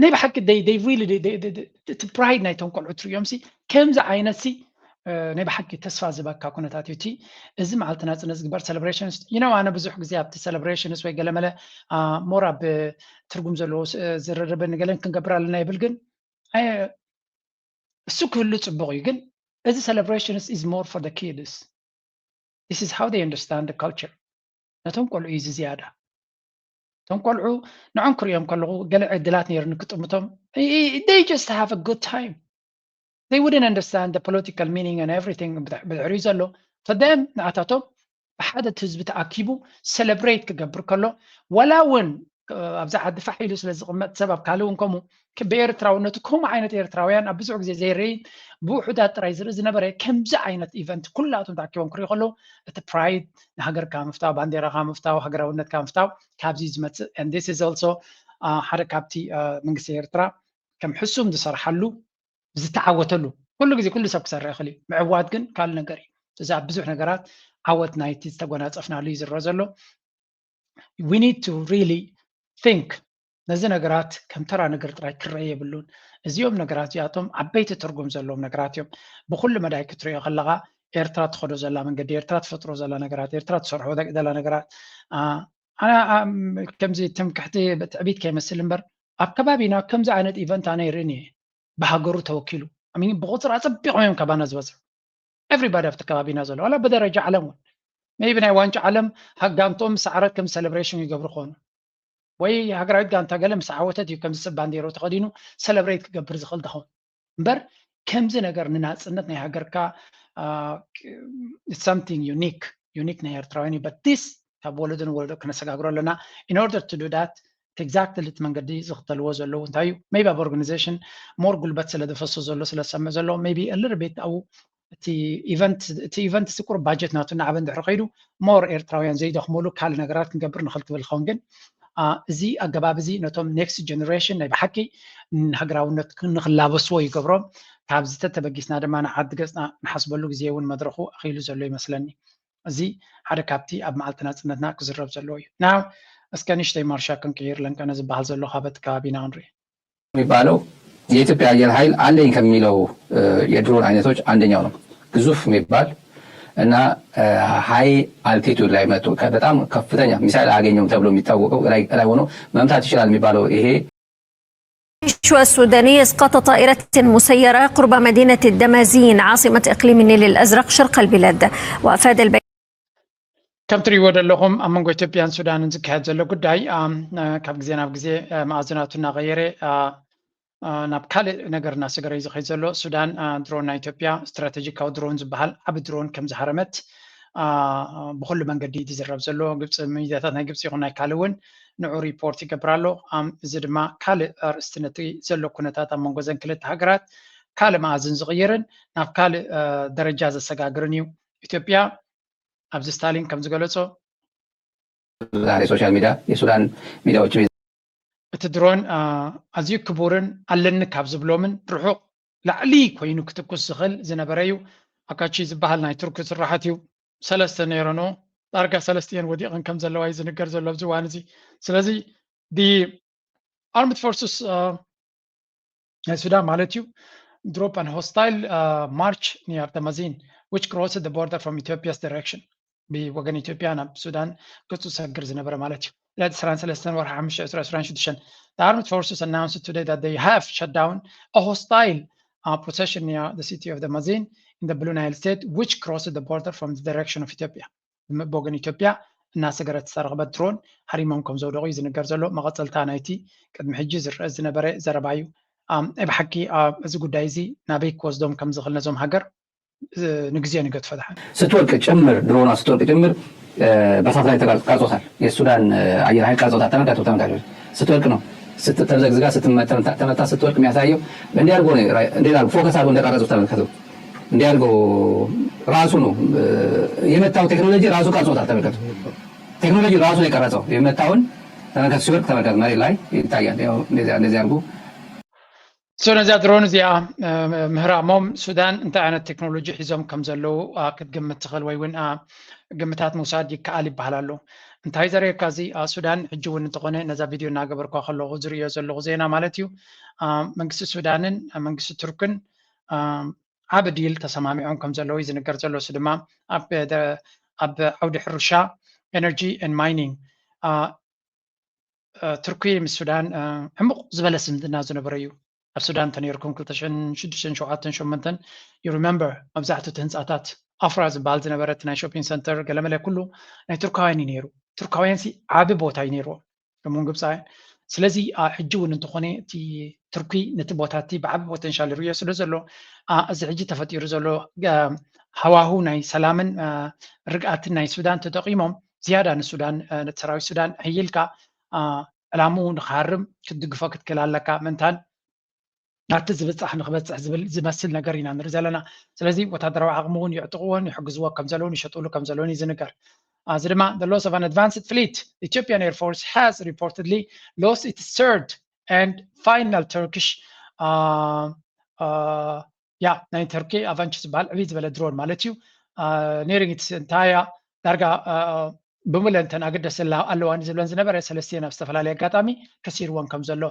ናይ ብሓቂ they they really they- they- they- እቲ ፕራይድ ናይቶም ቆልዑ ትሪኦም ሲ ከምዚ ዓይነት ሲ ናይ ብሓቂ ተስፋ ዝበካ ኩነታት እዩ እቲ። እዚ መዓልቲ ናፅነት ዝግበር celebrations you know ኣነ ብዙሕ ግዜ ኣብቲ celebrations ወይ ገለመለ more ኣብ ትርጉም ዘለዎ ዝርርብን ገለን ክንገብር ኣለና ይብል። ግን እሱ ክህሉ ፅቡቅ እዩ። ግን እዚ celebrations is more for the kids, this is how they understand the culture። ነቶም ቆልዑ እዩ ዝያዳ። እቶም ቆልዑ ንዖም ክሪኦም ከለኹ ገለ ዕድላት ነይሩኒ ክጥምቶም they just have a good time. They wouldn't understand the political meaning and everything ብድሕሪኡ ዘሎ። For them ንኣታቶም ብሓደ እቲ ህዝቢ ተኣኪቡ celebrate ክገብር ከሎ ዋላ እውን ኣብዚ ዓዲ ፋሕ ኢሉ ስለ ዝቕመጥ ሰብ ኣብ ካልእ እውን ከምኡ ብኤርትራውነቱ ከምኡ ዓይነት ኤርትራውያን ኣብ ብዙሕ ግዜ ዘይርኢ ብውሑዳት ጥራይ ዝርኢ ዝነበረ ከምዚ ዓይነት ኢቨንት ኩላቶም ተኣኪቦም ክሪኡ ከለዉ እቲ ፕራይድ ንሃገርካ ምፍታው ባንዴራካ ምፍታው ሃገራውነትካ ምፍታው ካብዚ ዝመፅእ and this is also ሓደ ካብቲ መንግስቲ ኤርትራ ከም ሕሱም ዝሰርሓሉ ዝተዓወተሉ ኩሉ ግዜ ኩሉ ሰብ ክሰርሕ ይኽእል እዩ። ምዕዋት ግን ካልእ ነገር እዩ። እዚ ኣብ ብዙሕ ነገራት ዓወት ናይቲ ዝተጎናፀፍናሉ እዩ ዝረአ ዘሎ። We need to really think ነዚ ነገራት ከም ተራ ነገር ጥራይ ክረአ የብሉን። እዚኦም ነገራት እዚኣቶም ዓበይቲ ትርጉም ዘለዎም ነገራት እዮም። ብኩሉ መዳይ ክትሪኦ ከለካ ኤርትራ ትኸዶ ዘላ መንገዲ፣ ኤርትራ ትፈጥሮ ዘላ ነገራት፣ ኤርትራ ትሰርሖ ዘላ ነገራት ከምዚ ትምክሕቲ ትዕቢት ከይመስል እምበር ኣብ ከባቢና ከምዚ ዓይነት ኢቨንት ኣነ ይርእን እየ። ብሃገሩ ተወኪሉ ብቁፅሪ ኣፀቢቖም እዮም ካባና ዝበዝሑ። Everybody ኣብቲ ከባቢና ዘሎ ዋላ ብደረጃ ዓለም እውን maybe ናይ ዋንጫ ዓለም ሃጋንቶም ምስ ዓረት ከም celebration ይገብሩ ክኾኑ ወይ ሃገራዊት ጋንታ ገለ ምስ ዓወተት እዩ ከምዚ ሰብ ባንዴሮ ተኸዲኑ celebrate ክገብር ዝኽእል ዝኸውን እምበር ከምዚ ነገር ንናፅነት ናይ ሃገርካ something unique unique ናይ ኤርትራውያን እዩ። But this ካብ ወለዶ ንወለዶ ክነሰጋግሮ ኣለና። In order to do that exactly እቲ መንገዲ ዝኽተልዎ ዘለዉ እንታይ እዩ maybe ኣብ organization more ጉልበት ስለ ዝፈሶ ዘሎ ስለ ዝሰምዕ ዘሎ maybe a little bit ኣብኡ እቲ event እቲ event እዚ ቁሩብ budget ናቱ እናዓበ እንድሕር ከይዱ more ኤርትራውያን ዘይደኽመሉ ካልእ ነገራት ክንገብር ንኽእል ትብል ኸውን ግን እዚ ኣገባብ እዚ ነቶም next generation ናይ ብሓቂ ንሃገራውነት ንኽላበስዎ ይገብሮም። ካብዚ ተተበጊስና ድማ ንዓዲ ገፅና ንሓስበሉ ግዜ እውን መድረኹ ኣኺሉ ዘሎ ይመስለኒ። እዚ ሓደ ካብቲ ኣብ መዓልቲ ናፅነትና ክዝረብ ዘለዎ እዩ። Now እስከ ንእሽተይ ማርሻ ክንቅይር ለንቀነ ዝበሃል ዘሎ ካበቲ ከባቢና ክንርኢ። የሚባለው የኢትዮጵያ አየር ኃይል አለኝ ከሚለው የድሮን አይነቶች አንደኛው ነው። ግዙፍ የሚባል እና high altitude ላይ መጥቶ በጣም ከፍተኛ ሚሳይል አያገኘውም ተብሎ የሚታወቀው ላይ ሆኖ መምታት ይችላል የሚባለው ይሄ الجيش السوداني إسقاط طائرة مسيرة قرب مدينة الدمازين عاصمة إقليم النيل الأزرق شرق البلاد. وأفاد البيان. ከም ትሪእዎ ዘለኹም ኣብ መንጎ ኢትዮጵያን ሱዳንን ዝካየድ ዘሎ ጉዳይ ካብ ግዜ ናብ ግዜ መኣዝናቱ እናቐየረ ናብ ካልእ ነገር እናሰገረ እዩ ዝኸይድ ዘሎ። ሱዳን ድሮን ናይ ኢትዮጵያ፣ ስትራቴጂካዊ ድሮን ዝበሃል ዓቢ ድሮን ከም ዝሃረመት ብኩሉ መንገዲ እዩ ዝዝረብ ዘሎ። ግብፂ፣ ሚድያታት ናይ ግብፂ ይኹን ናይ ካልእ እውን ንዑ ሪፖርት ይገብር ኣሎ። እዚ ድማ ካልእ ኣርእስቲ ነቲ ዘሎ ኩነታት ኣብ መንጎ ዘን ክልተ ሃገራት ካልእ መኣዝን ዝቕይርን ናብ ካልእ ደረጃ ዘሰጋግርን እዩ። ኢትዮጵያ ኣብዚ ስታሊን ከም ዝገለጾ ዛሬ ሶሻል ሚዲያ የሱዳን ሚዲያዎች እቲ ድሮን ኣዝዩ ክቡርን ኣለኒ ካብ ዝብሎምን ርሑቕ ላዕሊ ኮይኑ ክትኩስ ዝኽእል ዝነበረ እዩ። ኣካቺ ዝበሃል ናይ ቱርኪ ስራሓት እዩ። ሰለስተ ነይረንኦ ዳርጋ ሰለስቲኤን ወዲቕን ከም ዘለዋ እዩ ዝንገር ዘሎ ኣብዚ እዋን እዚ። ስለዚ the armed forces ናይ ሱዳን ማለት እዩ drop an hostile march near Tamazin which crossed the border from Ethiopia's direction ብወገን ኢትዮጵያ ናብ ሱዳን ገጹ ዝሰግር ዝነበረ ማለት እዩ። ዕለት ዕስራን ሰለስተን ወርሒ ሓሙሽተ ዕስራ ዕስራን ሽዱሽተን the armed forces announced today that they have shut down a hostile uh, procession near the city of Tamazin in the Blue Nile State which crossed the border from the direction of Ethiopia ብወገን ኢትዮጵያ እናሰገረት ዝተረኽበት ድሮን ሃሪሞም ከም ዘውደቑ እዩ ዝንገር ዘሎ። መቐጸልታ ናይቲ ቅድሚ ሕጂ ዝረአ ዝነበረ ዘረባ እዩ። ብሓቂ እዚ ጉዳይ እዚ ናበይ ክወስዶም ከም ዝኽእል ነዞም ሃገር ንግዜ ንገድፎ ድሓን። ስትወድቅ ጭምር ድሮና ስትወድቅ ጭምር በሳት ላይ ቀርጾታል። የሱዳን አየር ኃይል ቀርጾታል። ተመልከቱ፣ ተመልከቱ። ስትወድቅ ነው ተምዘግዝጋ ስትመታ ስትወድቅ የሚያሳየው። እንዲህ አድርጎ ነው፣ እንዲህ አድርጎ ፎከስ አድርጎ እንደቀረጹት ተመልከቱ። እንዲህ አድርጎ ራሱ ነው የመታው። ቴክኖሎጂ ራሱ ቀርጾታል። ተመልከቱ፣ ቴክኖሎጂ ራሱ ነው የቀረጸው። የመታውን ተመልከቱ፣ ሲወድቅ ተመልከቱ፣ መሬት ላይ ይታያል። እንደዚህ አድርጎ So ነዚኣ ድሮን እዚኣ ምህራሞም ሱዳን እንታይ ዓይነት ቴክኖሎጂ ሒዞም ከም ዘለዉ ክትግምት ትኽእል ወይ እውን ግምታት ምውሳድ ይከኣል ይበሃል ኣሎ። እንታይ ዘርእየካ እዚ ሱዳን ሕጂ እውን እንተኾነ ነዛ ቪድዮ እናገበርኳ ከለኹ ዝርእዮ ዘለኹ ዜና ማለት እዩ መንግስቲ ሱዳንን መንግስቲ ቱርክን ዓቢ ዲል ተሰማሚዖም ከም ዘለዉ እዩ ዝንገር ዘሎ። እሱ ድማ ኣብ ዓውዲ ሕርሻ፣ ኤነርጂ ኤንድ ማይኒንግ ቱርኪ ምስ ሱዳን ዕሙቕ ዝበለ ስምድና ዝነበረ እዩ። ኣብ ሱዳን እንተነይርኩም ክልተ ሽሕን ሽዱሽተን ሸውዓተን ሸሞንተን you remember መብዛሕትኡ እቲ ህንፃታት ኣፍራ ዝበሃል ዝነበረ እቲ ናይ ሾፒንግ ሰንተር ገለመለ ኩሉ ናይ ቱርካውያን እዩ ነይሩ። ቱርካውያን ሲ ዓቢ ቦታ እዩ ነይርዎም ከምኡውን ግብፃውያን። ስለዚ ሕጂ እውን እንተኾነ እቲ ቱርኪ ነቲ ቦታ እቲ ብዓቢ ፖቴንሻል ይርእዮ ስለ ዘሎ እዚ ሕጂ ተፈጢሩ ዘሎ ሃዋሁ ናይ ሰላምን ርግኣትን ናይ ሱዳን ተጠቂሞም ዝያዳ ንሱዳን ነቲ ሰራዊት ሱዳን ሕይልካ ዕላምኡ ንክሃርም ክትድግፎ ክትክእል ኣለካ። ምእንታን ናብቲ ዝብፃሕ ንክበፅሕ ዝብል ዝመስል ነገር ኢና ንርኢ ዘለና። ስለዚ ወታደራዊ ዓቕሚ እውን የዕጥቕዎን ይሕግዝዎ ከም ዘለውን ይሸጥሉ ከም ዘለውን እዩ ዝንገር። እዚ ድማ the loss of an advanced fleet Ethiopian Air Force has reportedly lost its third and final Turkish uh, uh, yeah ናይ ተርኪ ኣቫንች ዝበሃል ዕብይ ዝበለ ድሮን ማለት እዩ። ኔሪንግ ኢትስ እንታይ እያ ዳርጋ ብምለን እተን ኣገደስቲ ኣለዋኒ ዝብለን ዝነበረ ሰለስቲኤን ኣብ ዝተፈላለየ ኣጋጣሚ ከሲርወን ከም ዘሎ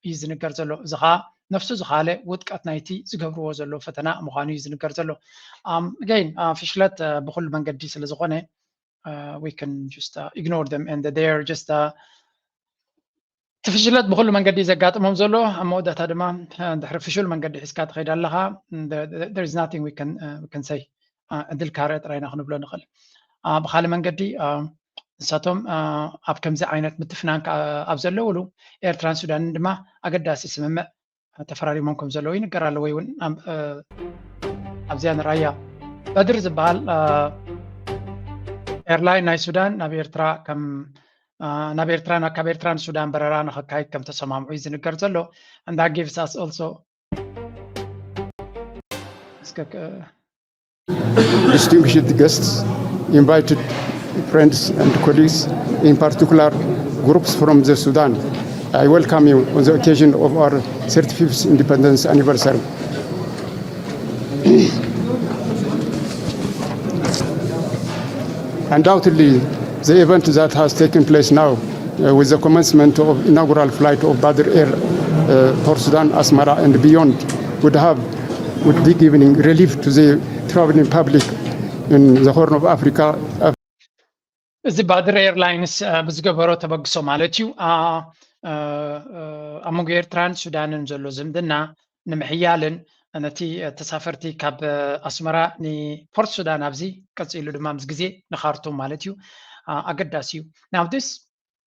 እዩ ዝንገር ዘሎ። እዚ ከዓ ነፍሱ ዝኻለ ውጥቀት ናይቲ ዝገብርዎ ዘሎ ፈተና ምዃኑ እዩ ዝንገር ዘሎ። ገይን ፍሽለት ብኩሉ መንገዲ ስለ ዝኾነ we can just ignore them and they're just እቲ ፍሽለት ብኩሉ መንገዲ ዘጋጥሞም ዘሎ ኣብ መወዳእታ ድማ ድሕሪ ፍሹል መንገዲ ሒዝካ ትኸይድ ኣለኻ። There is nothing we can say ዕድል ካርዕ ጥራይና ክንብሎ ንኽእል። ብካልእ መንገዲ ንሳቶም ኣብ ከምዚ ዓይነት ምትፍናን ኣብ ዘለውሉ ኤርትራን ሱዳንን ድማ ኣገዳሲ ስምምዕ ተፈራሪሞም ከም ዘለዉ ይንገር ኣሎ። ወይ እውን ኣብዚኣ ንራያ በድር ዝበሃል ኤርላይን ናይ ሱዳን ናብ ኤርትራ ከም ናብ ኤርትራ ካብ ኤርትራ ንሱዳን በረራ ንኸካይድ ከም ተሰማምዑ እዩ ዝንገር ዘሎ። And that gives us also Distinguished guests, invited friends and colleagues, in particular groups from the Sudan. I welcome you on the occasion of our thirty-fifth independence anniversary. Undoubtedly, the event that has taken place now uh, with the commencement of inaugural flight of Badr Air uh, for Sudan, Asmara and beyond would have would be giving relief to the traveling public in the Horn of Africa. እዚ ባድር ኤርላይንስ ብዝገበሮ ተበግሶ ማለት እዩ። ኣብ መንጎ ኤርትራን ሱዳንን ዘሎ ዝምድና ንምሕያልን ነቲ ተሳፈርቲ ካብ ኣስመራ ንፖርት ሱዳን ኣብዚ ቀፂሉ ድማ ምስ ግዜ ንካርቱም ማለት እዩ ኣገዳሲ እዩ። ናብ ስ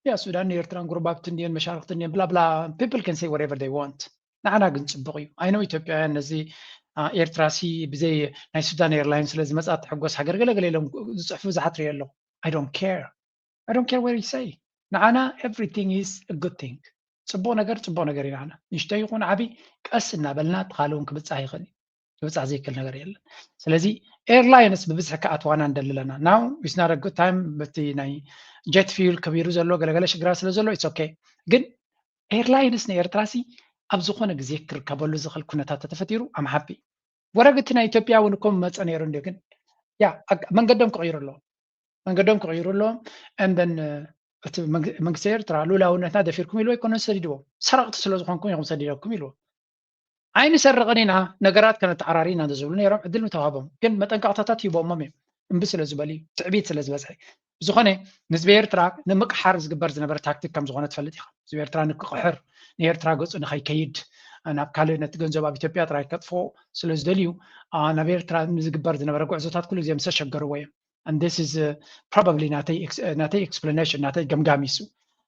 ያ ሱዳን ንኤርትራን ጉርባብቲ እንድየን መሻርክቲ እንድየን ብላ ብላ people can say whatever they want። ንዓና ግን ፅቡቕ እዩ። ኣይነው ኢትዮጵያውያን ነዚ ኤርትራ ሲ ብዘይ ናይ ሱዳን ኤርላይን ስለ ዝመፃ ትሕጎስ ሃገር ገለገለ ኢሎም ዝፅሕፉ ብዙሓት ሪኦ ኣለኹ። I don't care. I don't care what you say. ንዓና everything is a good thing. ፅቡቕ ነገር ፅቡቕ ነገር እዩ። ንዓና ንእሽቶ ይኹን ዓብይ ቀስ እናበልና እቲ ካልእ እውን ክብፃሕ ይኽእል እዩ። ክብፃሕ ዘይክእል ነገር የለን። ስለዚ ኤርላይንስ ብብዝሒ ክኣትዋና እንደልለና now is not a good time። በቲ ናይ jet fuel ከቢሩ ዘሎ ገለገለ ሽግራት ስለ ዘሎ it's okay። ግን ኤርላይንስ ንኤርትራ ሲ ኣብ ዝኾነ ግዜ ክርከበሉ ዝኽእል ኩነታት ተተፈጢሩ I'm happy። ወረግ እቲ ናይ ኢትዮጵያ እውን እኮ መፀ ነይሩ እንዲ ግን ያ መንገዶም ክቕይሩ ኣለዎም። መንገዶም ክቕይሩ ኣለዎም። And then እቲ መንግስቲ ኤርትራ ሉላውነትና ደፊርኩም ኢልዎ ኣይኮነን ሰዲድዎም። ሰረቕቲ ስለ ዝኾንኩም ኢኹም ሰዲደኩም ኢልዎም። ኣይንሰርቕን ኢና፣ ነገራት ከነተዓራሪ ኢና እንተዝብሉ ነይሮም ዕድል ምተዋህቦም። ግን መጠንቀቕታታት ሂቦሞም እዮም። እምቢ ስለ ዝበሉ እዩ፣ ትዕቢት ስለ ዝበዝሐ። ብዝኾነ ንህዝቢ ኤርትራ ንምቅሓር ዝግበር ዝነበረ ታክቲክ ከም ዝኾነ ትፈልጥ ኢኻ። ህዝቢ ኤርትራ ንክቕሕር፣ ንኤርትራ ገጹ ንኸይከይድ፣ ናብ ካልእ ነቲ ገንዘብ ኣብ ኢትዮጵያ ጥራይ ከጥፍኦ ስለ ዝደልዩ፣ ናብ ኤርትራ ንዝግበር ዝነበረ ጉዕዞታት ኩሉ ግዜ ምስ ኣሸገርዎ እዮም። And this is probably ናተይ explanation፣ ናተይ ገምጋም ይሱ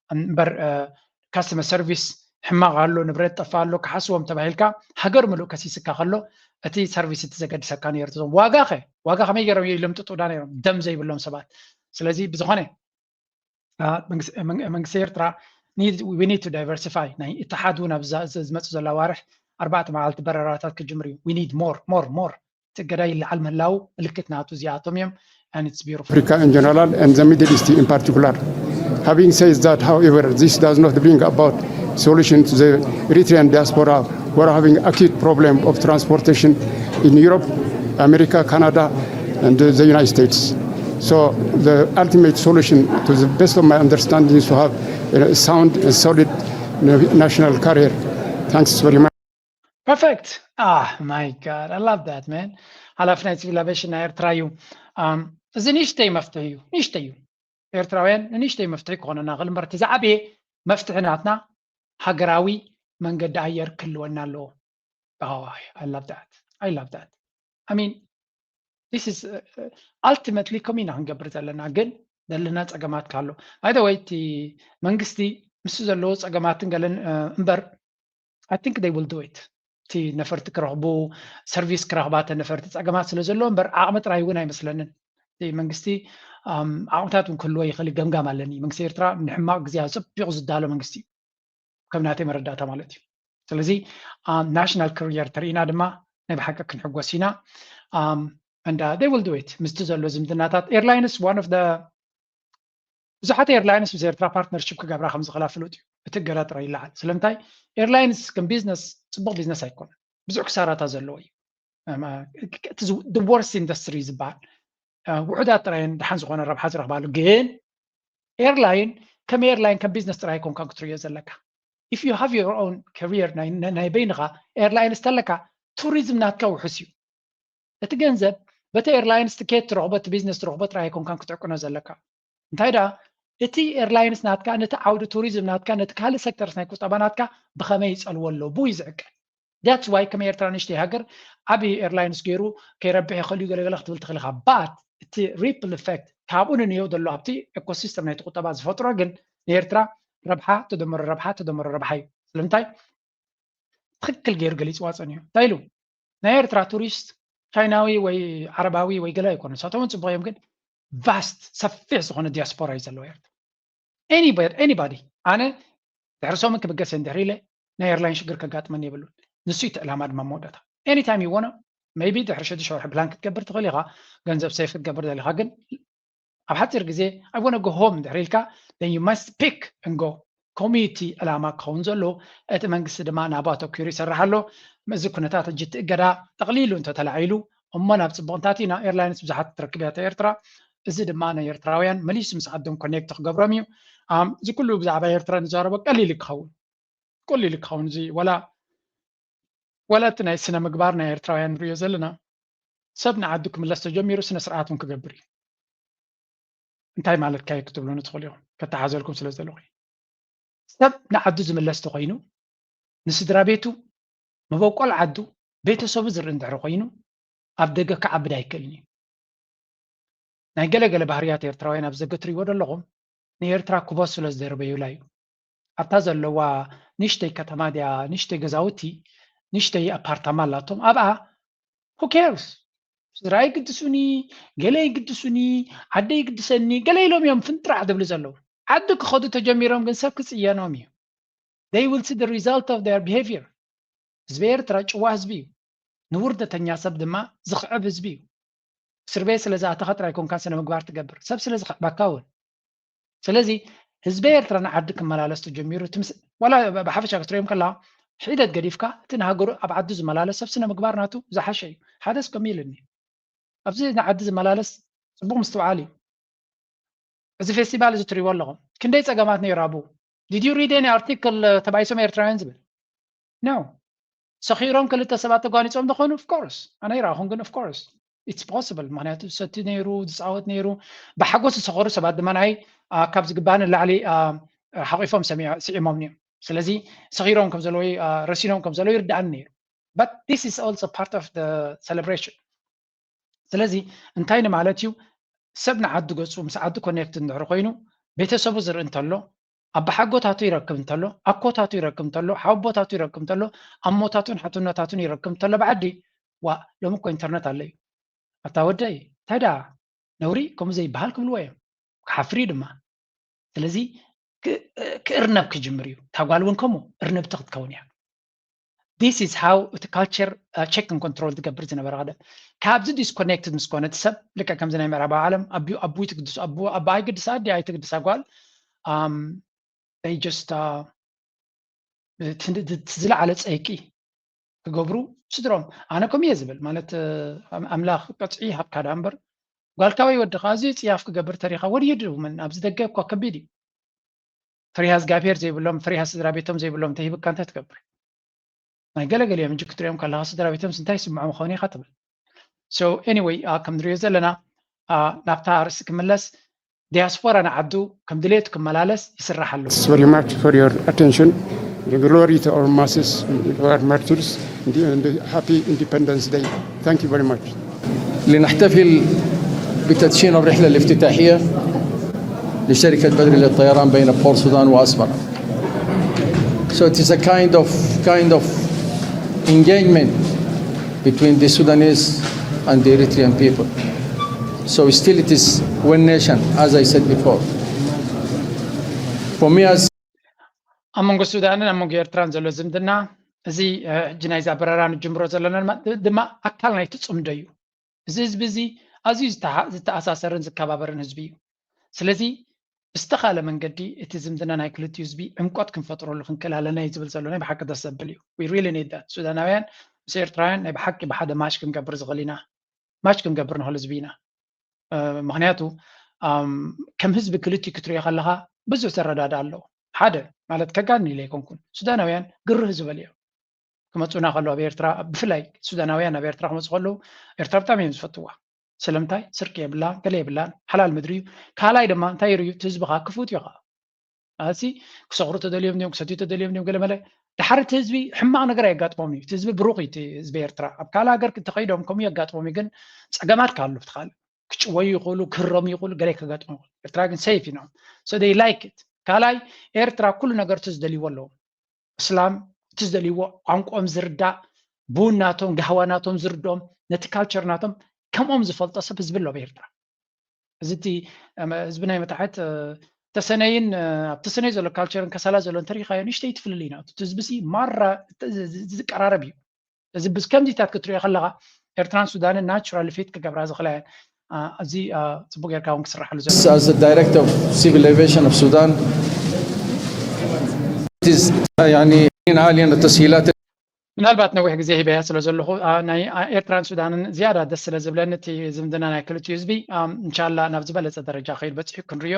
እምበር customer service ሕማቕ ኣሎ፣ ንብረት ጠፋ ኣሎ፣ ክሓስቦም ተባሂልካ ሃገር ምሉእ ከሲስካ ከሎ እቲ ሰርቪስ እቲ ዘገድሰካ ነይሩ። እዞም ዋጋ ኸ ዋጋ ከመይ ገይሮም ይልምጥጡ ዳ ነይሮም? ደም ዘይብሎም ሰባት። ስለዚ ብዝኾነ መንግስቲ ኤርትራ we need to diversify። ናይ እተሓድ እውን ኣብ ዝመፁ ዘላ ዋርሕ ኣርባዕተ መዓልቲ በረራታት ክጅምር እዩ። We need more more more። እቲ እገዳ ይለዓል ምህላው ምልክት ናቱ እዚኣቶም እዮም። And it's beautiful. Africa in general and the Middle East in particular. Having said that, however, this does not bring about solution to the Eritrean diaspora who are having acute problem of transportation in Europe, America, Canada, and the United States. So the ultimate solution, to the best of my understanding, is to have a sound and solid national carrier. Thanks very much. Perfect. Ah, my God, I love that, man. ሓላፊ ናይ ሲቪል ኣቪሽን ናይ ኤርትራ እዩ። እዚ ንእሽተይ መፍትሒ እዩ፣ ንእሽተይ እዩ። ኤርትራውያን ንንእሽተይ መፍትሒ ክኾነና ክእል እምበር እቲ ዝዓበየ መፍትሒ ናትና ሃገራዊ መንገዲ ኣየር ክህልወና ኣለዎ። I love that. I love that. I mean, this is ultimately ከምኡ ኢና ክንገብር ዘለና። ግን ዘለና ፀገማት ካሎ by the way እቲ መንግስቲ ምስ ዘለዎ ፀገማትን ገለን እምበር I think they will do it። እቲ ነፈርቲ ክረኽቡ ሰርቪስ ክረኽባ እተን ነፈርቲ ፀገማት ስለ ዘለዎ እምበር ዓቕሚ ጥራይ እውን ኣይመስለንን። እቲ መንግስቲ ዓቕምታት እውን ክህልዎ ይኽእል ገምጋም ኣለኒ። መንግስቲ ኤርትራ ንሕማቕ ግዜ ኣፀቢቑ ዝዳሎ መንግስቲ እዩ። ከም ናተይ መረዳእታ ማለት እዩ። ስለዚ ናሽናል ክሪየር ተርኢና ድማ ናይ ብሓቂ ክንሕጎስ ኢና። And they will do it። ምስቲ ዘሎ ዝምድናታት ኤርላይንስ one of the ብዙሓት ኤርላይንስ ምስ ኤርትራ ፓርትነርሽፕ ክገብራ ከም ዝኽእላ ፍሉጥ እዩ። እቲ እገዳ ጥራይ ይለዓል። ስለምንታይ ኤርላይንስ ከም ቢዝነስ ፅቡቕ ቢዝነስ ኣይኮነን። ብዙሕ ክሳራታት ዘለዎ እዩ። The worst industry ዝበሃል ውሑዳት ጥራይ ደሓን ዝኾነ ረብሓ ዝረኽባሉ። ግን ኤርላይን ከም ኤርላይን ከም ቢዝነስ ጥራይ ኣይኮንካን ክትርእዮ ዘለካ። If you have your own career ናይ በይንኻ ኤርላይንስ ተለካ ቱሪዝም ናትካ ውሑስ እዩ። እቲ ገንዘብ በቲ ኤርላይንስ ትኬት ትረኽቦ እቲ ቢዝነስ ትረኽቦ ጥራይ ኣይኮንካን ክትዕቅኖ ዘለካ። እንታይ ደኣ እቲ ኤርላይንስ ናትካ ነቲ ዓውዲ ቱሪዝም ናትካ ነቲ ካልእ ሴክተርስ ናይ ቁጠባ ናትካ ብኸመይ ይጸልዎ ኣሎ ብኡ እዩ ዝዕቀን። That's why ከም ኤርትራ ንእሽተይ ሃገር ዓብዪ ኤርላይንስ ገይሩ ከይረብሕ ይኽእል እዩ ገለገለ ክትብል ትኽእል ኢኻ። But እቲ ripple effect ካብኡ ንንየው ዘሎ ኣብቲ ኤኮሲስተም ናይቲ ቁጠባ ዝፈጥሮ ግን ንኤርትራ ረብሓ ተደመሮ ረብሓ ተደመሮ ረብሓ እዩ። ስለምንታይ ትኽክል ገይሩ ገሊፅዋ ፀኒሑ እንታይ ኢሉ ናይ ኤርትራ ቱሪስት ቻይናዊ ወይ ዓረባዊ ወይ ገለ ኣይኮነ ንሳቶም እውን ፅቡቅ እዮም ግን vast ሰፊሕ ዝኾነ ዲያስፖራ እዩ ዘለዎ ኤርትራ። Anybody ኣነ ድሕሪ ሰሙን ክብገስ እንድሕር ኢለ ናይ ኤርላይን ሽግር ከጋጥመኒ የብሉን። ንሱ እቲ ዕላማ ድማ መወዳእታ anytime you wanna maybe ድሕሪ ሽዱሽተ ወርሒ plan ክትገብር ትኽእል ኢኻ። ገንዘብ save ክትገብር ደሊኻ ግን ኣብ ሓፂር ግዜ I wanna go home እንድሕር ኢልካ then you must pick and go። ከምኡ እቲ ዕላማ ክኸውን ዘለዎ። እቲ መንግስቲ ድማ ናብኡ ኣተኲሩ ይሰርሕ ኣሎ። እዚ ኩነታት ሕጂ እቲ እገዳ ጠቕሊሉ እንተተላዒሉ እሞ ናብ ፅቡቕ እንታትእና ኤርላይንስ ብዙሓት ትረክብ እያ ኤርትራ። እዚ ድማ ናይ ኤርትራውያን መሊሱ ምስ ዓዶም ኮኔክት ክገብሮም እዩ። እዚ ኩሉ ብዛዕባ ኤርትራ ንዛረቦ ቀሊል ክኸውን ቀሊል ክኸውን እዚ ወላ ወላ እቲ ናይ ስነ ምግባር ናይ ኤርትራውያን ንሪኦ ዘለና ሰብ ንዓዱ ክምለስ ተጀሚሩ ስነ ስርዓት እውን ክገብር እዩ። እንታይ ማለትካ እዩ ክትብሉኒ ትኽእሉ ኢኹም ከተሓዘልኩም ስለ ዘለኹ። ሰብ ንዓዱ ዝምለስ ተኾይኑ፣ ንስድራ ቤቱ፣ መበቆል ዓዱ፣ ቤተሰቡ ዝርኢ እንድሕር ኮይኑ፣ ኣብ ደገ ክዓብድ ኣይክእልን እዩ። ናይ ገለ ገለ ባህርያት ኤርትራውያን ኣብ ዘገ ትሪእዎ ዘለኹም፣ ንኤርትራ ክቦ ስለ ዝደርበዩላ እዩ። ኣብታ ዘለዋ ንእሽተይ ከተማ ድያ፣ ንእሽተይ ገዛውቲ፣ ንእሽተይ ኣፓርታማ ኣላቶም፣ ኣብኣ who cares? ስድራ ይግድሱኒ፣ ገለ ይግድሱኒ፣ ዓደ ይግድሰኒ፣ ገለ ኢሎም እዮም ፍንጥራዕ ዝብሉ ዘለዉ። ዓዲ ክኸዱ ተጀሚሮም ግን ሰብ ክጽየኖም እዩ። They will see the result of their behavior. ህዝቢ ኤርትራ ጭዋ ህዝቢ እዩ። ንውርደተኛ ሰብ ድማ ዝኽዕብ ህዝቢ እዩ። እስር ቤት ስለ ዝኣተኻ ጥራይ ኮንካ ስነ ምግባር ትገብር፣ ሰብ ስለ ዝኽዕበካ እውን። ስለዚ ህዝቢ ኤርትራ ንዓዲ ክመላለስ ተጀሚሩ፣ ዋላ ብሓፈሻ ክትሪኦም ከላ ሒደት ገዲፍካ እቲ ንሃገሩ ኣብ ዓዱ ዝመላለስ ሰብ ስነ ምግባር ናቱ ዝሓሸ እዩ። ሓደስ ከምኡ ኢልኒ። ኣብዚ ንዓዲ ዝመላለስ ጽቡቕ ምስትውዓል እዩ። እዚ ፌስቲቫል እዚ ትሪእዎ ኣለኹም፣ ክንደይ ጸገማት ነይሩ ኣብኡ። Did you read any article ተባኢሶም ኤርትራውያን ዝብል? No። ሰኺሮም ክልተ ሰባት ተጓኒጾም ዝኾኑ? Of course ኣነ ይረኣኹም፣ ግን of course it's possible። ምክንያቱ ዝሰቲ ነይሩ፣ ዝፃወት ነይሩ። ብሓጎስ ዝሰኸሩ ሰባት ድማ ናይ ካብ ዝግባእ ንላዕሊ ሓቂፎም ስዒሞም እዮም። ስለዚ ሰኺሮም ከም ዘለዉ፣ ረሲኖም ከም ዘለዉ ይርዳእኒ ነይሩ። But this is also part of the celebration። ስለዚ እንታይ ንማለት እዩ? ሰብ ንዓዲ ገፁ ምስ ዓዲ ኮኔክት እንድሕር ኮይኑ፣ ቤተሰቡ ዝርኢ እንተሎ፣ ኣባሓጎታቱ ይረክብ እንተሎ፣ ኣኮታቱ ይረክብ እንተሎ፣ ሓወቦታቱ ይረክብ እንተሎ፣ ኣሞታቱን ሓትኖታቱን ይረክብ እንተሎ ብዓዲ፣ ዋ ሎሚ እኮ ኢንተርነት ኣሎ እዩ። ኣታ ወደይ እንታይ ደኣ ነውሪ ከምኡ ዘይበሃል ክብልዎ እዮም። ክሓፍር እዩ ድማ። ስለዚ ክእርነብ ክጅምር እዩ። እታ ጓል እውን ከምኡ እርንብቲ ክትከውን እያ። This is how እቲ ካልቸር ቸክ ን ኮንትሮል ትገብር ዝነበረ ቀደም። ካብዚ ዲስኮኔክትድ ምስ ኮነ እቲ ሰብ ልክዕ ከምዚ ናይ ምዕራባዊ ዓለም ኣቦይ ትግድስ ኣቦ ኣቦ ኣይግድሳ ኣዲ ኣይትግድሳ ጓል just ዝለዓለ ፀይቂ ክገብሩ ስድሮም። ኣነ ከምኡ እየ ዝብል ማለት ኣምላኽ ቅፅዒ ሃብካ ዳ እምበር ጓልካ ወይ ወድኻ ኣዝዩ ፅያፍ ክገብር ተሪኻ ወድዩ ድውምን ኣብዚ ደገ እኳ ከቢድ እዩ። ፈሪሃ እግዚኣብሄር ዘይብሎም ፈሪሃ ስድራ ቤቶም ዘይብሎም እንተሂብካ እንታይ ትገብር? ናይ ገለገሊኦም እንጂ ክትሪኦም ከለኻ ስድራ ቤቶምስ እንታይ ይስምዖም ክኸውን ኢኻ ትብል። So anyway ከም ንሪኦ ዘለና ናብታ ርእሲ ክምለስ ዲያስፖራ ንዓዱ ከም ድሌቱ ክመላለስ ይስራሕ ኣሎ። Very much for your attention. Glory to our masses, our martyrs, and happy Independence Day. Thank you very much. لنحتفل بتدشين الرحلة الافتتاحية لشركة بدر للطيران بين بور سودان وأسمرة. So it is a kind of kind of engagement between the Sudanese and the Eritrean people. So still it is one nation, as I said before. For me as ኣብ መንጎ ሱዳንን ኣብ መንጎ ኤርትራን ዘሎ ዝምድና እዚ ሕጂ ናይዛ በረራ ንጅምሮ ዘለና ድማ ኣካል ናይቲ ጽምዶ እዩ። እዚ ህዝቢ እዚ ኣዝዩ ዝተኣሳሰርን ዝከባበርን ህዝቢ እዩ። ስለዚ ብዝተኻለ መንገዲ እቲ ዝምድና ናይ ክልቲኡ ህዝቢ ዕምቆት ክንፈጥረሉ ክንክእል ኣለና እዩ ዝብል ዘሎ ናይ ብሓቂ ደስ ዘብል እዩ። We really need that። ሱዳናውያን ምስ ኤርትራውያን ናይ ብሓቂ ብሓደ ማሽ ክንገብር ዝኽእል ኢና። ማች ክንገብር ንኽእል ህዝቢ ኢና። ምክንያቱ ከም ህዝቢ ክልቲኡ ክትሪኦ ከለኻ ብዙሕ ዘረዳድእ ኣለዎ። ሓደ ማለት ከጋንን ኢለ ኣይኮንኩን፣ ሱዳናውያን ግርህ ዝበሉ እዮም። ክመፁና ከለዉ ኣብ ኤርትራ ብፍላይ ሱዳናውያን ናብ ኤርትራ ክመፁ ከለዉ ኤርትራ ብጣዕሚ እዮም ዝፈትዋ። ስለምንታይ ስርቂ የብላን ገለ የብላን ሓላል ምድሪ እዩ። ካልኣይ ድማ እንታይ ይርእዩ እቲ ህዝብኻ ክፉት እዩ ከዓ ኣሲ ክሰኽሩ ተደልዮም ድዮም ክሰትዩ ተደልዮም ድዮም ገለ መለ ድሓር እቲ ህዝቢ ሕማቕ ነገር ኣየጋጥሞም እዩ። እቲ ህዝቢ ብሩኽ እዩ እቲ ህዝቢ ኤርትራ። ኣብ ካልእ ሃገር እንተኸይዶም ከምኡ የጋጥሞም እዩ ግን ፀገማት ክሃሉ ትኽእል ክጭወዩ ይኽእሉ ክህረሙ ይኽእሉ ገለ ከጋጥሞም ይኽእሉ። ኤርትራ ግን ሴፍ እዩ ንኦም so they like it። ካልኣይ ኤርትራ ኩሉ ነገር እቲ ዝደልይዎ ኣለዎም። እስላም እቲ ዝደልይዎ ቋንቋኦም ዝርዳእ ቡን ናቶም ጋህዋ ናቶም ዝርድኦም ነቲ ካልቸር ናቶም ከምኦም ዝፈልጦ ሰብ ህዝቢ ኣሎ ኤርትራ። እዚ እቲ ህዝቢ ናይ መታሕት ተሰነይን ኣብ ተሰነይ ዘሎ ካልቸርን ከሳላ ዘሎ እንተሪኢኻዮ ንእሽተይ ትፍልልይ ናቱ እቲ ህዝቢ ሲ ማራ ዝቀራረብ እዩ። እዚ ብከምዚታት ክትሪኦ ከለኻ ኤርትራን ሱዳንን ናቹራል ፊት ክገብራ ዝኽእላ እየን። እዚ ጽቡቅ ጌርካ እውን ክስራሓሉ ዘሎ As the director of civil aviation of Sudan it is يعني عاليا التسهيلات ምናልባት ነዊሕ ግዜ ሂበያ ስለ ዘለኹ ናይ ኤርትራን ሱዳንን ዝያዳ ደስ ስለ ዝብለኒ እቲ ዝምድና ናይ ክልቲኡ ህዝቢ እንሻላ ናብ ዝበለፀ ደረጃ ከይድ በፂሑ ክንሪዮ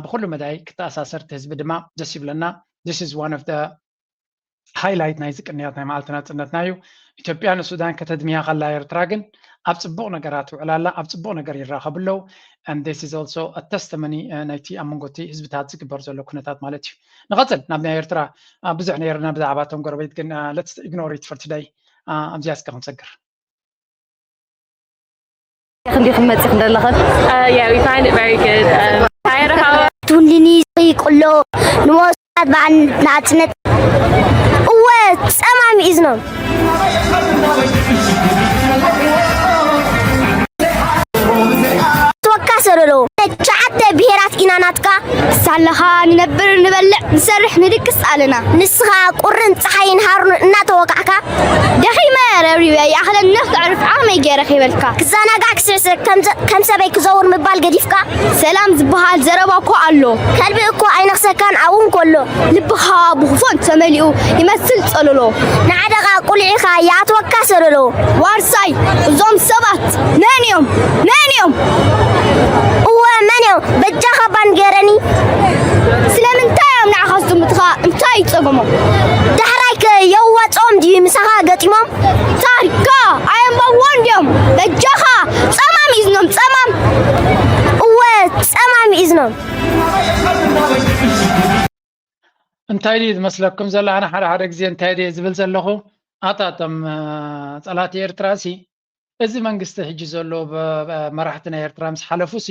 ብኩሉ መዳይ ክተኣሳሰር እቲ ህዝቢ ድማ ደስ ይብለና። This is one of the ሃይላይት ናይዚ ቅንያት ናይ መዓልቲ ናፅነትና እዩ። ኢትዮጵያ ንሱዳን ከተድምያ ከላ ኤርትራ ግን ኣብ ፅቡቕ ነገራት ውዕል ኣላ፣ ኣብ ፅቡቕ ነገር ይራኸቡ ኣለዉ። And this is also a testimony ናይቲ ኣብ መንጎ እቲ ህዝብታት ዝግበር ዘሎ ኩነታት ማለት እዩ። ንቐፅል ናብ ናይ ኤርትራ ብዙሕ ነይርና ብዛዕባ እቶም ጎረቤት፣ ግን let's ignore it for today። ኣብዚኣ እስከ ክንሰግር። ክንዲ ክመፅእ ክንደለኸን Uh, yeah, we find it very good. Um, tired of how ትውንድኒ ይቕሎ ንወስታት በዓል ናጽነት እወ ጸማሚ ኢዝኖም ተወካ ሰለሎ ትሽዓተ ብሄራት ኢና ናትካ ሳለኻ ንነብር ንበልዕ ንሰርሕ ንድቅስ ኣለና ንስኻ ቁርን ፀሓይን ሃሩን እናተወቃዕካ ደኺመ ረብሪበ ይኣኽለኒ ክዕርፍ ዓቕመይ ገይረ ከይበልካ ክዘናጋዕ ክስዕስዕ ከም ሰበይ ክዘውር ምባል ገዲፍካ ሰላም ዝበሃል ዘረባ እኮ ኣሎ ከልቢ እኮ ኣይነኽሰካን ኣብኡ እንከሎ ልብኻ ብኽፎን ተመሊኡ ይመስል ጸለሎ ንዓደቓ ቁልዒኻ ይኣትወካ ሰለሎ ዋርሳይ እዞም ሰባት መን እዮም መን እዮም እወ መን እዮም በጃኻ ባንገረኒ ስለምንታይ እዮም ንዓኻ ዝጥምትኻ እንታይ ይጸገሞም ዳሕራይ ከ የዋጽኦም ድዩ ምሳኻ ገጢሞም ታሪካ ኣየንበብዎን ድዮም በጃኻ ጸማም ኢዝኖም ጸማም እወ ጸማም ኢዝኖም እንታይ ድዩ ዝመስለኩም ዘሎ ኣነ ሓደ ሓደ ግዜ እንታይ ድየ ዝብል ዘለኹ ኣታ እቶም ጸላእቲ ኤርትራ ሲ እዚ መንግስቲ ሕጂ ዘሎ መራሕቲ ናይ ኤርትራ ምስ ሓለፉ ሲ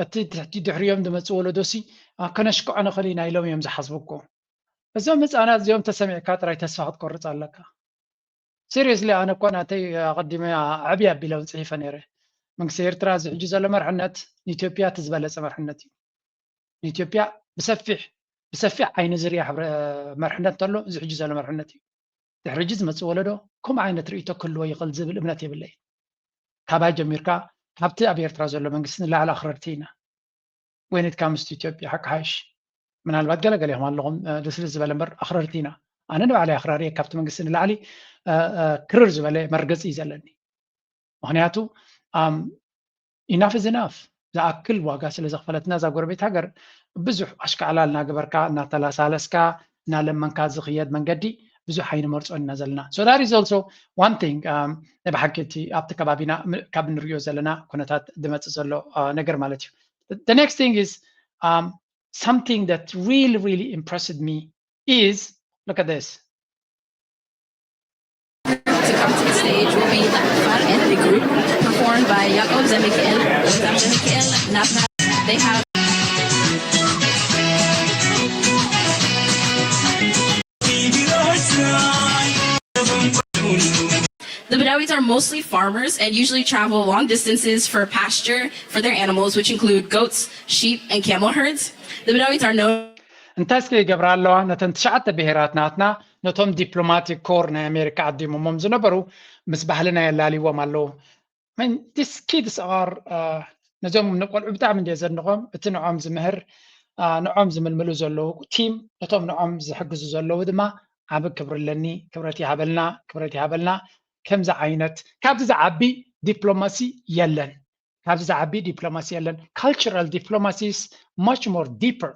እቲ ድሕሪኦም ዝመፅእ ወለዶ ሲ ከነሽክዖ ንኽእል ኢና ኢሎም እዮም ዝሓስቡ እኮ እዞም ህፃናት እዚኦም ተሰሚዕካ ጥራይ ተስፋ ክትቆርፅ ኣለካ seriously ኣነ እኮ ናተይ ኣቐዲመ ኣዕብያ ኣቢለ እውን ፅሒፈ ነይረ መንግስቲ ኤርትራ እዚ ሕጂ ዘሎ መርሕነት ንኢትዮጵያ እቲ ዝበለፀ መርሕነት እዩ ንኢትዮጵያ ብሰፊሕ ብሰፊሕ ዓይኒ ዝርያ መርሕነት እንተሎ እዚ ሕጂ ዘሎ መርሕነት እዩ ድሕሪ ሕጂ ዝመፅእ ወለዶ ከምኡ ዓይነት ርእይቶ ክህልዎ ይኽእል ዝብል እምነት የብለይ ካባይ ጀሚርካ ካብቲ ኣብ ኤርትራ ዘሎ መንግስቲ ንላዕሊ ኣኽረርቲ ኢና when it comes to ኢትዮጵያ ሓቂ ሓይሽ ምናልባት ገለገለ ኢኹም ኣለኹም ልስልስ ዝበለ እምበር ኣኽረርቲ ኢና ኣነ ንባዕለይ ኣኽራሪ እየ ካብቲ መንግስቲ ንላዕሊ ክርር ዝበለ መርገፂ እዩ ዘለኒ ምኽንያቱ enough is enough ዝኣክል ዋጋ ስለ ዘኽፈለትና እዛ ጎረቤት ሃገር ብዙሕ ኣሽካዕላል እናገበርካ እናተላሳለስካ እናለመንካ ዝኽየድ መንገዲ ብዙሕ ኣይንመርፆን ኢና ዘለና so that is also one thing ናይ ብሓቂ እቲ ኣብቲ ከባቢና ካብ እንሪኦ ዘለና ኩነታት ዝመፅእ ዘሎ ነገር ማለት እዩ the next thing is um, something that really really impressed me is look at this to come to the stage will be Far and the group, performed by Yaakov Zemikiel, Zemikiel Nafna. They have The Badawi are mostly farmers and usually travel long distances for pasture for their animals, which include goats, sheep, and camel herds. The Badawi are known እንታይ እስከ ይገብራ ኣለዋ ነተን ትሽዓተ ብሄራት ናትና ነቶም diplomatic corps ናይ ኣሜሪካ ዓዲሞሞም ዝነበሩ ምስ ባህልና የላልይዎም ኣለዉ these kids are ነዞም ንቆልዑ ብጣዕሚ እንደ ዘድንቖም እቲ ንዖም ዝምህር ንዖም ዝምልምሉ ዘለዉ team ነቶም ንዖም ዝሕግዙ ዘለዉ ድማ ዓቢ ክብሪ ኣለኒ ክብረት ይሃበልና ክብረት ይሃበልና ከምዚ ዓይነት ካብዚ ዝዓቢ diplomacy የለን ካብዚ ዝዓቢ diplomacy የለን cultural diplomacy is much more deeper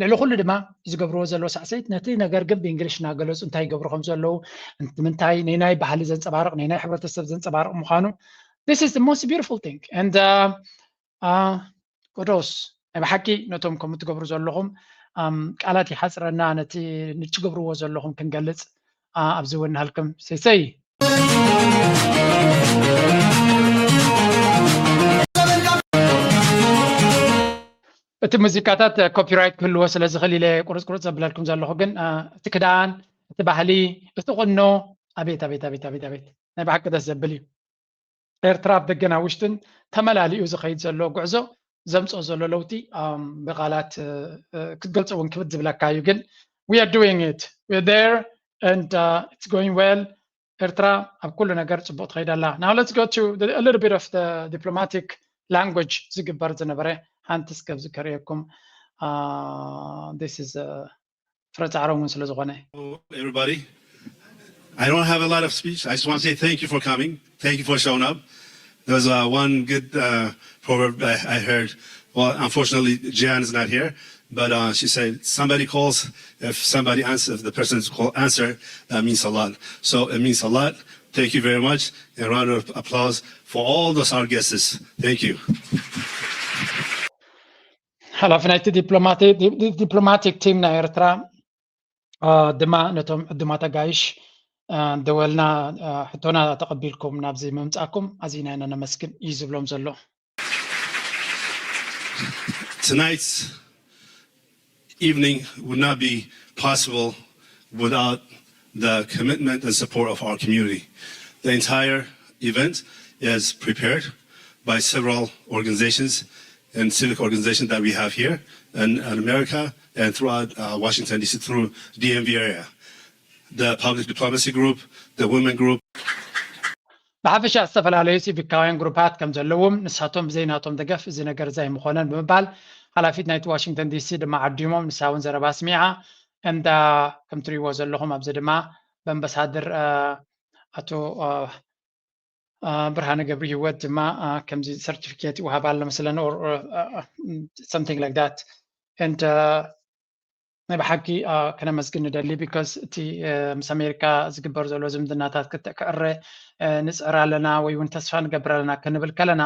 ልዕሊ ኩሉ ድማ ዝገብርዎ ዘለዉ ሳዕሰይት ነቲ ነገር ግን ብእንግሊሽ እናገለፁ እንታይ ይገብሩ ከም ዘለዉ ምንታይ ናይ ናይ ባህሊ ዘንፀባርቕ ናይ ናይ ሕብረተሰብ ዘንጸባርቕ ምዃኑ this is the most beautiful thing and uh, uh, kudos ናይ ብሓቂ ነቶም ከምኡ ትገብሩ ዘለኹም ቃላት ይሓፅረና ነቲ ንትገብርዎ ዘለኹም ክንገልፅ ኣብዚ እውን ሃልክም ሰይሰይ እቲ ሙዚቃታት ኮፒራይት ክህልዎ ስለ ዝኽእል ኢለ ቁርፅ ቁርፅ ዘብለልኩም ዘለኹ ግን እቲ ክዳን እቲ ባህሊ እቲ ቁኖ ኣቤት ኣቤት ኣቤት ኣቤት ኣቤት ናይ ብሓቂ ደስ ዘብል እዩ ኤርትራ ኣብ ደገና ውሽጥን ተመላሊኡ ዝኸይድ ዘሎ ጉዕዞ ዘምፅኦ ዘሎ ለውጢ ብቃላት ክትገልፆ እውን ክብድ ዝብለካ እዩ ግን we are doing it we are there and uh, it's going well ኤርትራ ኣብ ኩሉ ነገር ፅቡቅ ትኸይድ ኣላ now let's go to the, a little bit of the diplomatic language ዝግበር ዝነበረ ሓንቲ እስከ ኣብዚ ከርእየኩም this is ፍረ ፃዕሮም እውን ስለ ዝኾነ everybody. I don't have a lot of speech. I just want to say thank you for coming. Thank you for showing up. There's uh, one good uh, proverb I, I heard. Well, unfortunately, Jan is not here. But uh, she said, somebody calls, if somebody answers, if the person's call answer, that means a lot. So it means a lot. Thank you very much. A round of applause for all those our guests. Thank you. ሓላፊ ናይቲ ዲፕሎማቲክ ቲም ናይ ኤርትራ ድማ ነቶም ዕዱማት ኣጋይሽ ደወልና ሕቶና ተቐቢልኩም ናብዚ ምምፃእኩም ኣዚና ኢና ነመስግን እዩ ዝብሎም ዘሎ። Tonight's evening would not be possible without the commitment and support of our community. The entire event is prepared by several organizations and civic organizations that we have here in, in America and throughout uh, Washington, D C, through D M V area. The public diplomacy group, the women group, ብሓፈሻ ዝተፈላለዩ ሲቪካውያን ግሩፓት ከም ዘለዎም ንሳቶም ብዘይናቶም ደገፍ እዚ ነገር እዚ ኣይምኾነን ብምባል ሓላፊት ናይቲ ዋሽንግተን ዲሲ ድማ ዓዲሞም ንሳ እውን ዘረባ ኣስሚዓ እንዳ ከም ትሪእዎ ዘለኹም ኣብዚ ድማ ብኣምባሳደር ኣቶ ብርሃነ ገብሪ ህይወት ድማ ከምዚ ሰርቲፊኬት ይወሃብ ኣሎ መስለን something like that and ናይ ብሓቂ ከነመስግን ንደሊ because እቲ ምስ ኣሜሪካ ዝግበር ዘሎ ዝምድናታት ክትዕ ክዕረ ንፅዕር ኣለና ወይ እውን ተስፋ ንገብር ኣለና ክንብል ከለና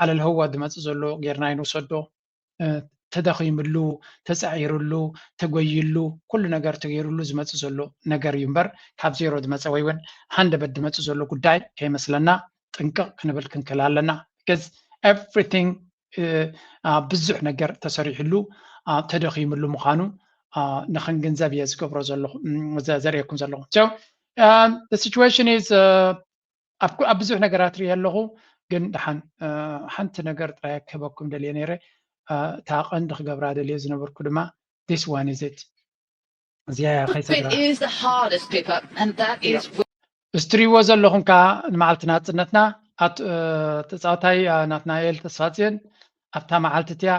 ኣለልህዋ ዝመፅእ ዘሎ ጌርና ይንውሰዶ ተደኺምሉ ተፃዒሩሉ ተጎይሉ ኩሉ ነገር ተገይሩሉ ዝመፅእ ዘሎ ነገር እዩ እምበር ካብ ዜሮ ዝመፀ ወይ እውን ሃንደበት ዝመፅእ ዘሎ ጉዳይ ከይመስለና ጥንቅቕ ክንብል ክንክእል ኣለና because everything ብዙሕ ነገር ተሰሪሕሉ ተደኺምሉ ምዃኑ ንክንግንዘብ እየ ዝገብሮ ዘለኹ ዘርእየኩም ዘለኹ situation is ኣብ ብዙሕ ነገራት ርየ ኣለኹ ግን ደሓን ሓንቲ ነገር ጥራይ ክህበኩም ደልየ ነይረ እታ ቀንዲ ክገብራ ደልየ ዝነበርኩ ድማ this one is it እዚኣ እያ ከይሰግራ It is the hardest, Pippa, and that is እዚ ትሪእዎ ዘለኹም ከዓ ንመዓልቲ ናፅነትና ተፃዋታይ ናትናኤል ተስፋፅዮን ኣብታ መዓልቲ እቲያ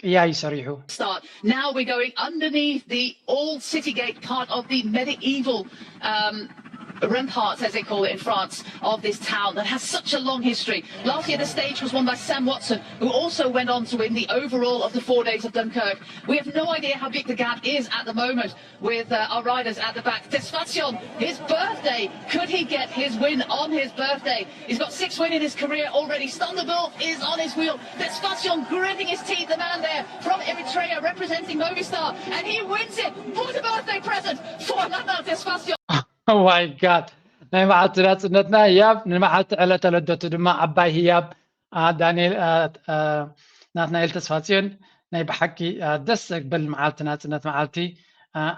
ቅያ እዩ ሰሪሑ start. Now we're going underneath the old city gate, part of the medieval um, ramparts, as they call it in France, of this town that has such a long history. Last year, the stage was won by Sam Watson, who also went on to win the overall of the four days of Dunkirk. We have no idea how big the gap is at the moment with uh, our riders at the back. Tesfatsion, his birthday. Could he get his win on his birthday? He's got six wins in his career already. Thunderbolt is on his wheel. Tesfatsion gritting his teeth, the man there from Eritrea representing Movistar. And he wins it. What a birthday present for Anatol Tesfatsion. Oh my God. ናይ መዓልቲ ናፅነትና ህያብ ንመዓልቲ ዕለተ ልደቱ ድማ ዓባይ ህያብ ዳንኤል ናትናኤል ተስፋፅዮን ናይ ብሓቂ ደስ ዘብል መዓልቲ ናፅነት መዓልቲ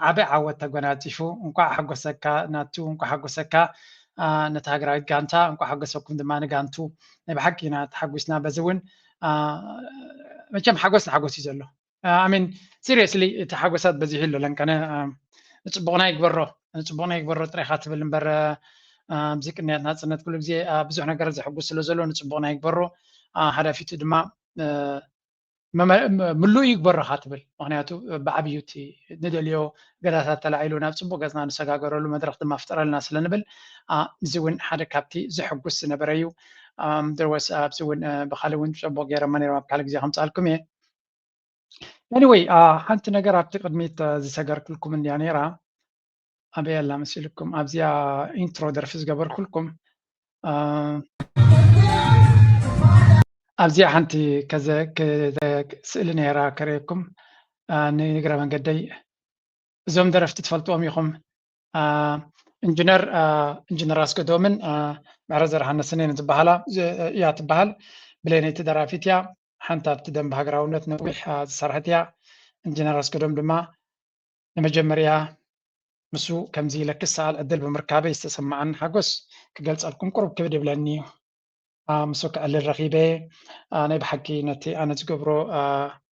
ዓቢ ዓወት ተጎናፂፉ እንኳዕ ሓጎሰካ ናቱ እንኳዕ ሓጎሰካ ነቲ ሃገራዊት ጋንታ እንኳዕ ሓጎሰኩም ድማ ንጋንቱ ናይ ብሓቂ ኢና ተሓጒስና በዚ እውን መቸም ሓጎስ ንሓጎስ እዩ ዘሎ ኣሚን ሲሪየስሊ እቲ ሓጎሳት በዚሑ ኣሎ ለንቀነ ንፅቡቕና ይግበሮ ንፅቡቕና ይግበሮ ጥራይካ ትብል እምበር ኣብዚ ቅንያት ናፅነት ኩሉ ግዜ ብዙሕ ነገር ዘሕጉስ ስለ ዘሎ ንፅቡቕና ይግበሮ ሓዳፊቱ ድማ ምሉእ ይግበረኻ ትብል ምክንያቱ ብዓብዩ እቲ ንደልዮ ገዛታት ተላዒሉ ናብ ፅቡቅ ገፅና ንሰጋገረሉ መድረክ ድማ ፍጠረልና ስለ ንብል እዚ እውን ሓደ ካብቲ ዘሕጉስ ዝነበረ እዩ ደርወስ ኣብዚ እውን ብካልእ እውን ፅቡቅ ገይረማ ነይሮም ኣብ ካልእ ግዜ ከምፅኣልኩም እየ anyway ሓንቲ ነገር ኣብቲ ቅድሚት ዝሰገርክልኩም እንድያ ነይራ ኣበይ ኣላ መሲልኩም ኣብዚኣ ኢንትሮ ደርፊ ዝገበርኩልኩም ኣብዚኣ ሓንቲ ስእሊ ነይራ ከርእየኩም ንግረ መንገደይ እዞም ደረፍቲ ትፈልጥዎም ኢኹም ኢንጂነር ኢንጂነር ኣስገዶምን ምዕረ ዘርሃነስን እየን ዝበሃላ እያ ትበሃል ብሌነይቲ ደራፊት እያ ሓንቲ ኣብቲ ደንብ ሃገራውነት ነዊሕ ዝሰርሐት እያ ኢንጂነር ኣስገዶም ድማ ንመጀመርያ ምስ ከምዚ ኢለ ክሰኣል ዕድል ብምርካበይ ዝተሰማዓኒ ሓጎስ ክገልጸልኩም ቁሩብ ክብድ ይብለኒ እዩ። ምስ ክዕልል ረኺበ ናይ ብሓቂ ነቲ ኣነ ዝገብሮ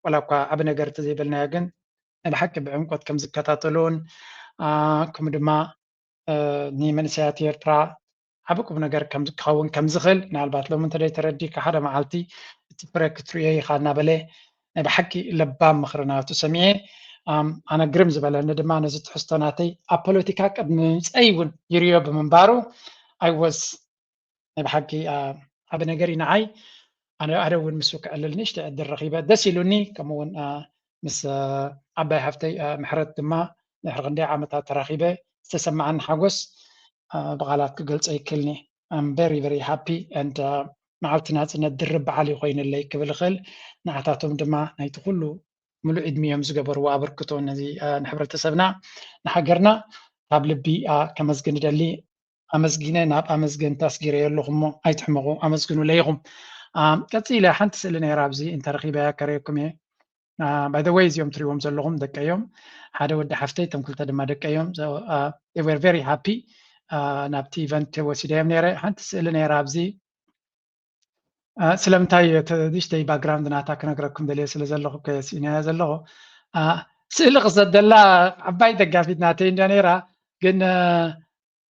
ዋላ እኳ ዓቢ ነገር እንተዘይበልናዮ ግን ናይ ብሓቂ ብዕምቆት ከም ዝከታተሎን ከምኡ ድማ ንመንእሰያት ኤርትራ ዓቢ ቁም ነገር ከም ክኸውን ከም ዝኽእል ምናልባት ሎሚ እንተደይ ተረዲካ ሓደ መዓልቲ እቲ ፍረ ክትርእዮ ኢኻ እናበለ ናይ ብሓቂ ለባም ምኽሪ ናቱ ሰሚዐ ኣነ ግርም ዝበለኒ ድማ ነዚ ትሕዝቶ ናተይ ኣብ ፖለቲካ ቅድሚ ምምፀይ እውን ይርዮ ብምንባሩ ኣይወስ ናይ ብሓቂ ዓቢ ነገር እዩ ንዓይ ኣነ እውን ምስ ክዕልል ንእሽተ ዕድል ረኺበ ደስ ኢሉኒ ከምኡውን ምስ ዓባይ ሓፍተይ ምሕረት ድማ ድሕሪ ክንደይ ዓመታት ተራኺበ ዝተሰማዓኒ ሓጎስ ብቓላት ክገልጾ ይክልኒ። I'm very very happy and መዓልቲ ናጽነት ድርብ በዓል እዩ ኮይኑለይ ክብል እኽእል። ንዓታቶም ድማ ናይቲ ኩሉ ሙሉእ ዕድሚኦም ዝገበርዎ ኣበርክቶ ነዚ ንሕብረተሰብና ንሃገርና ካብ ልቢ ከመስግን እደሊ። ኣመስጊነ ናብ ኣመስገንቲ ኣስጊረዮ ኣለኹ እሞ ኣይትሕመቑ፣ ኣመስግኑለይ ኢኹም። ቀፂለ ሓንቲ ስእሊ ነይራ ኣብዚ እንተረኺበያ ከርእየኩም እየ። By the way እዚኦም ትሪእዎም ዘለኹም ደቀዮም ሓደ ወዲ ሓፍተይ እቶም ክልተ ድማ ደቀዮም። They were very happy። ናብቲ ኢቨንት ወሲደዮም ነይረ። ሓንቲ ስእሊ ነይራ ኣብዚ ስለምንታይ እቲ ንእሽተይ ባክግራውንድ ናታ ክነግረኩም ደልየ ስለ ዘለኹ ከየስኢናያ ዘለኹ። ስእሊ ክሰደላ ዓባይ ደጋፊት ናተይ እንዳ ነይራ፣ ግን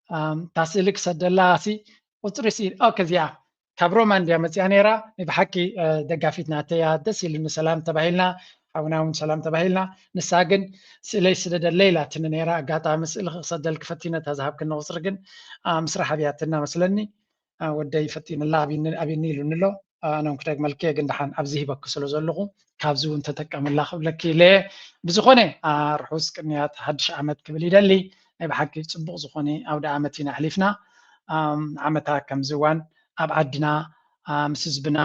እታ ስእሊ ክሰደላ ሲ ቁፅሪ ሲ ኦኬ እዚኣ ካብ ሮማ እንድያ መፅያ ነይራ። ናይ ብሓቂ ደጋፊት ናተያ። ደስ ኢሉኒ ሰላም ተባሂልና፣ ሓውና እውን ሰላም ተባሂልና። ንሳ ግን ስእለይ ስደደለይ ኢላትኒ ነይራ። ኣጋጣሚ ስእሊ ክሰደል ክፈቲነታ ዝሃብክኒ ቁፅሪ ግን ምስራሕ ኣብያትና መስለኒ። ወደይ ፈጢንላ ኣብኒ ኢሉኒ ኣሎ። ኣነ ክደግመልኪ ግን ደሓን ኣብዚ ሂበኪ ስለ ዘለኹ ካብዚ እውን ተጠቀምላ ክብለኪ ኢለ። ብዝኾነ ርሑስ ቅንያት ሓድሽ ዓመት ክብል ይደሊ። ናይ ብሓቂ ፅቡቕ ዝኾነ ኣውደ ዓመት ኢና ኣሕሊፍና። ዓመታ ከምዚ እዋን ኣብ ዓድና ምስ ህዝብና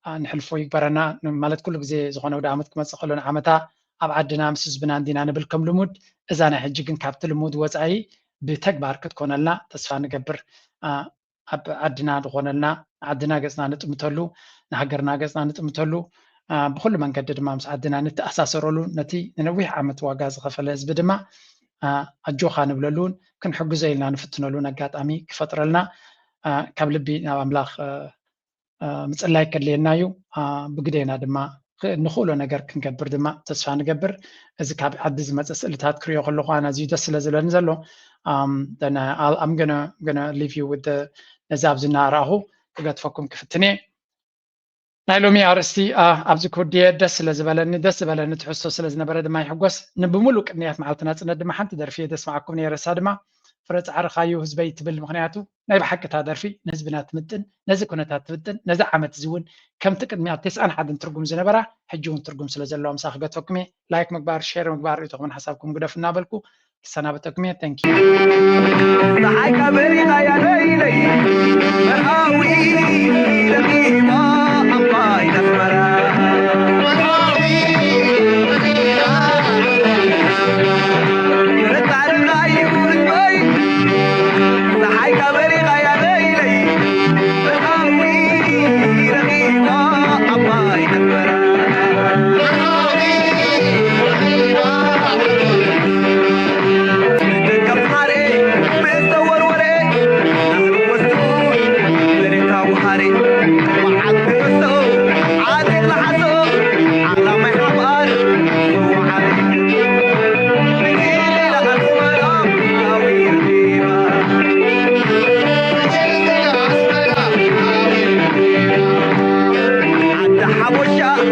ንሕልፎ ይግበረና። ማለት ኩሉ ግዜ ዝኾነ ኣውደ ዓመት ክመፅእ ከሎ ንዓመታ ኣብ ዓድና ምስ ህዝብና እንዲና ንብል ከም ልሙድ። እዛ ናይ ሕጂ ግን ካብቲ ልሙድ ወፃኢ ብተግባር ክትኮነልና ተስፋ ንገብር። ኣብ ዓድና ዝኾነልና፣ ንዓድና ገፅና ንጥምተሉ፣ ንሃገርና ገፅና ንጥምተሉ፣ ብኩሉ መንገዲ ድማ ምስ ዓድና ንተኣሳሰረሉ፣ ነቲ ንነዊሕ ዓመት ዋጋ ዝኸፈለ ህዝቢ ድማ ኣጆኻ ንብለሉን ክንሕግዞ ኢልና ንፍትነሉን ኣጋጣሚ ክፈጥረልና ካብ ልቢ ናብ ኣምላኽ ምፅላይ ከድልየና እዩ። ብግዴና ድማ ንኽእሎ ነገር ክንገብር ድማ ተስፋ ንገብር። እዚ ካብ ዓዲ ዝመፀ ስእልታት ክሪኦ ከለኹ ኣነ ኣዝዩ ደስ ስለ ዝብለኒ ዘሎ ኣም ገነ ሊቭ ዩ ውድ ነዚ ኣብዚ እናረኣኹ ክገድፈኩም ክፍትን እየ። ናይ ሎሚ ኣርእስቲ ኣብዚ ክውድየ ደስ ስለ ዝበለኒ ደስ ዝበለኒ ትሕዝቶ ስለ ዝነበረ ድማ ይሕጎስ። ንብሙሉእ ቅንያት መዓልቲ ናፅነት ድማ ሓንቲ ደርፊ እየ ደስማዓኩም ነይረ። እሳ ድማ ፍረ ፃዕርኻዩ ህዝበይ ትብል። ምክንያቱ ናይ ብሓቂ እታ ደርፊ ንህዝብና ትምጥን፣ ነዚ ኩነታት ትምጥን፣ ነዚ ዓመት እዚ እውን ከምቲ ቅድሚያ ተስዓን ሓደን ትርጉም ዝነበራ ሕጂ እውን ትርጉም ስለ ዘለዋ ምሳ ክገድፈኩም እየ። ላይክ ምግባር፣ ሼር ምግባር፣ ርእይቶኹምን ሓሳብኩም ግደፉ እናበልኩ ክሰናበተኩም እየ። Thank you። ፀሓይ ከበሪኻ ያለይለይ መርሃዊ ረቂማ ኣባይ ነኽበራ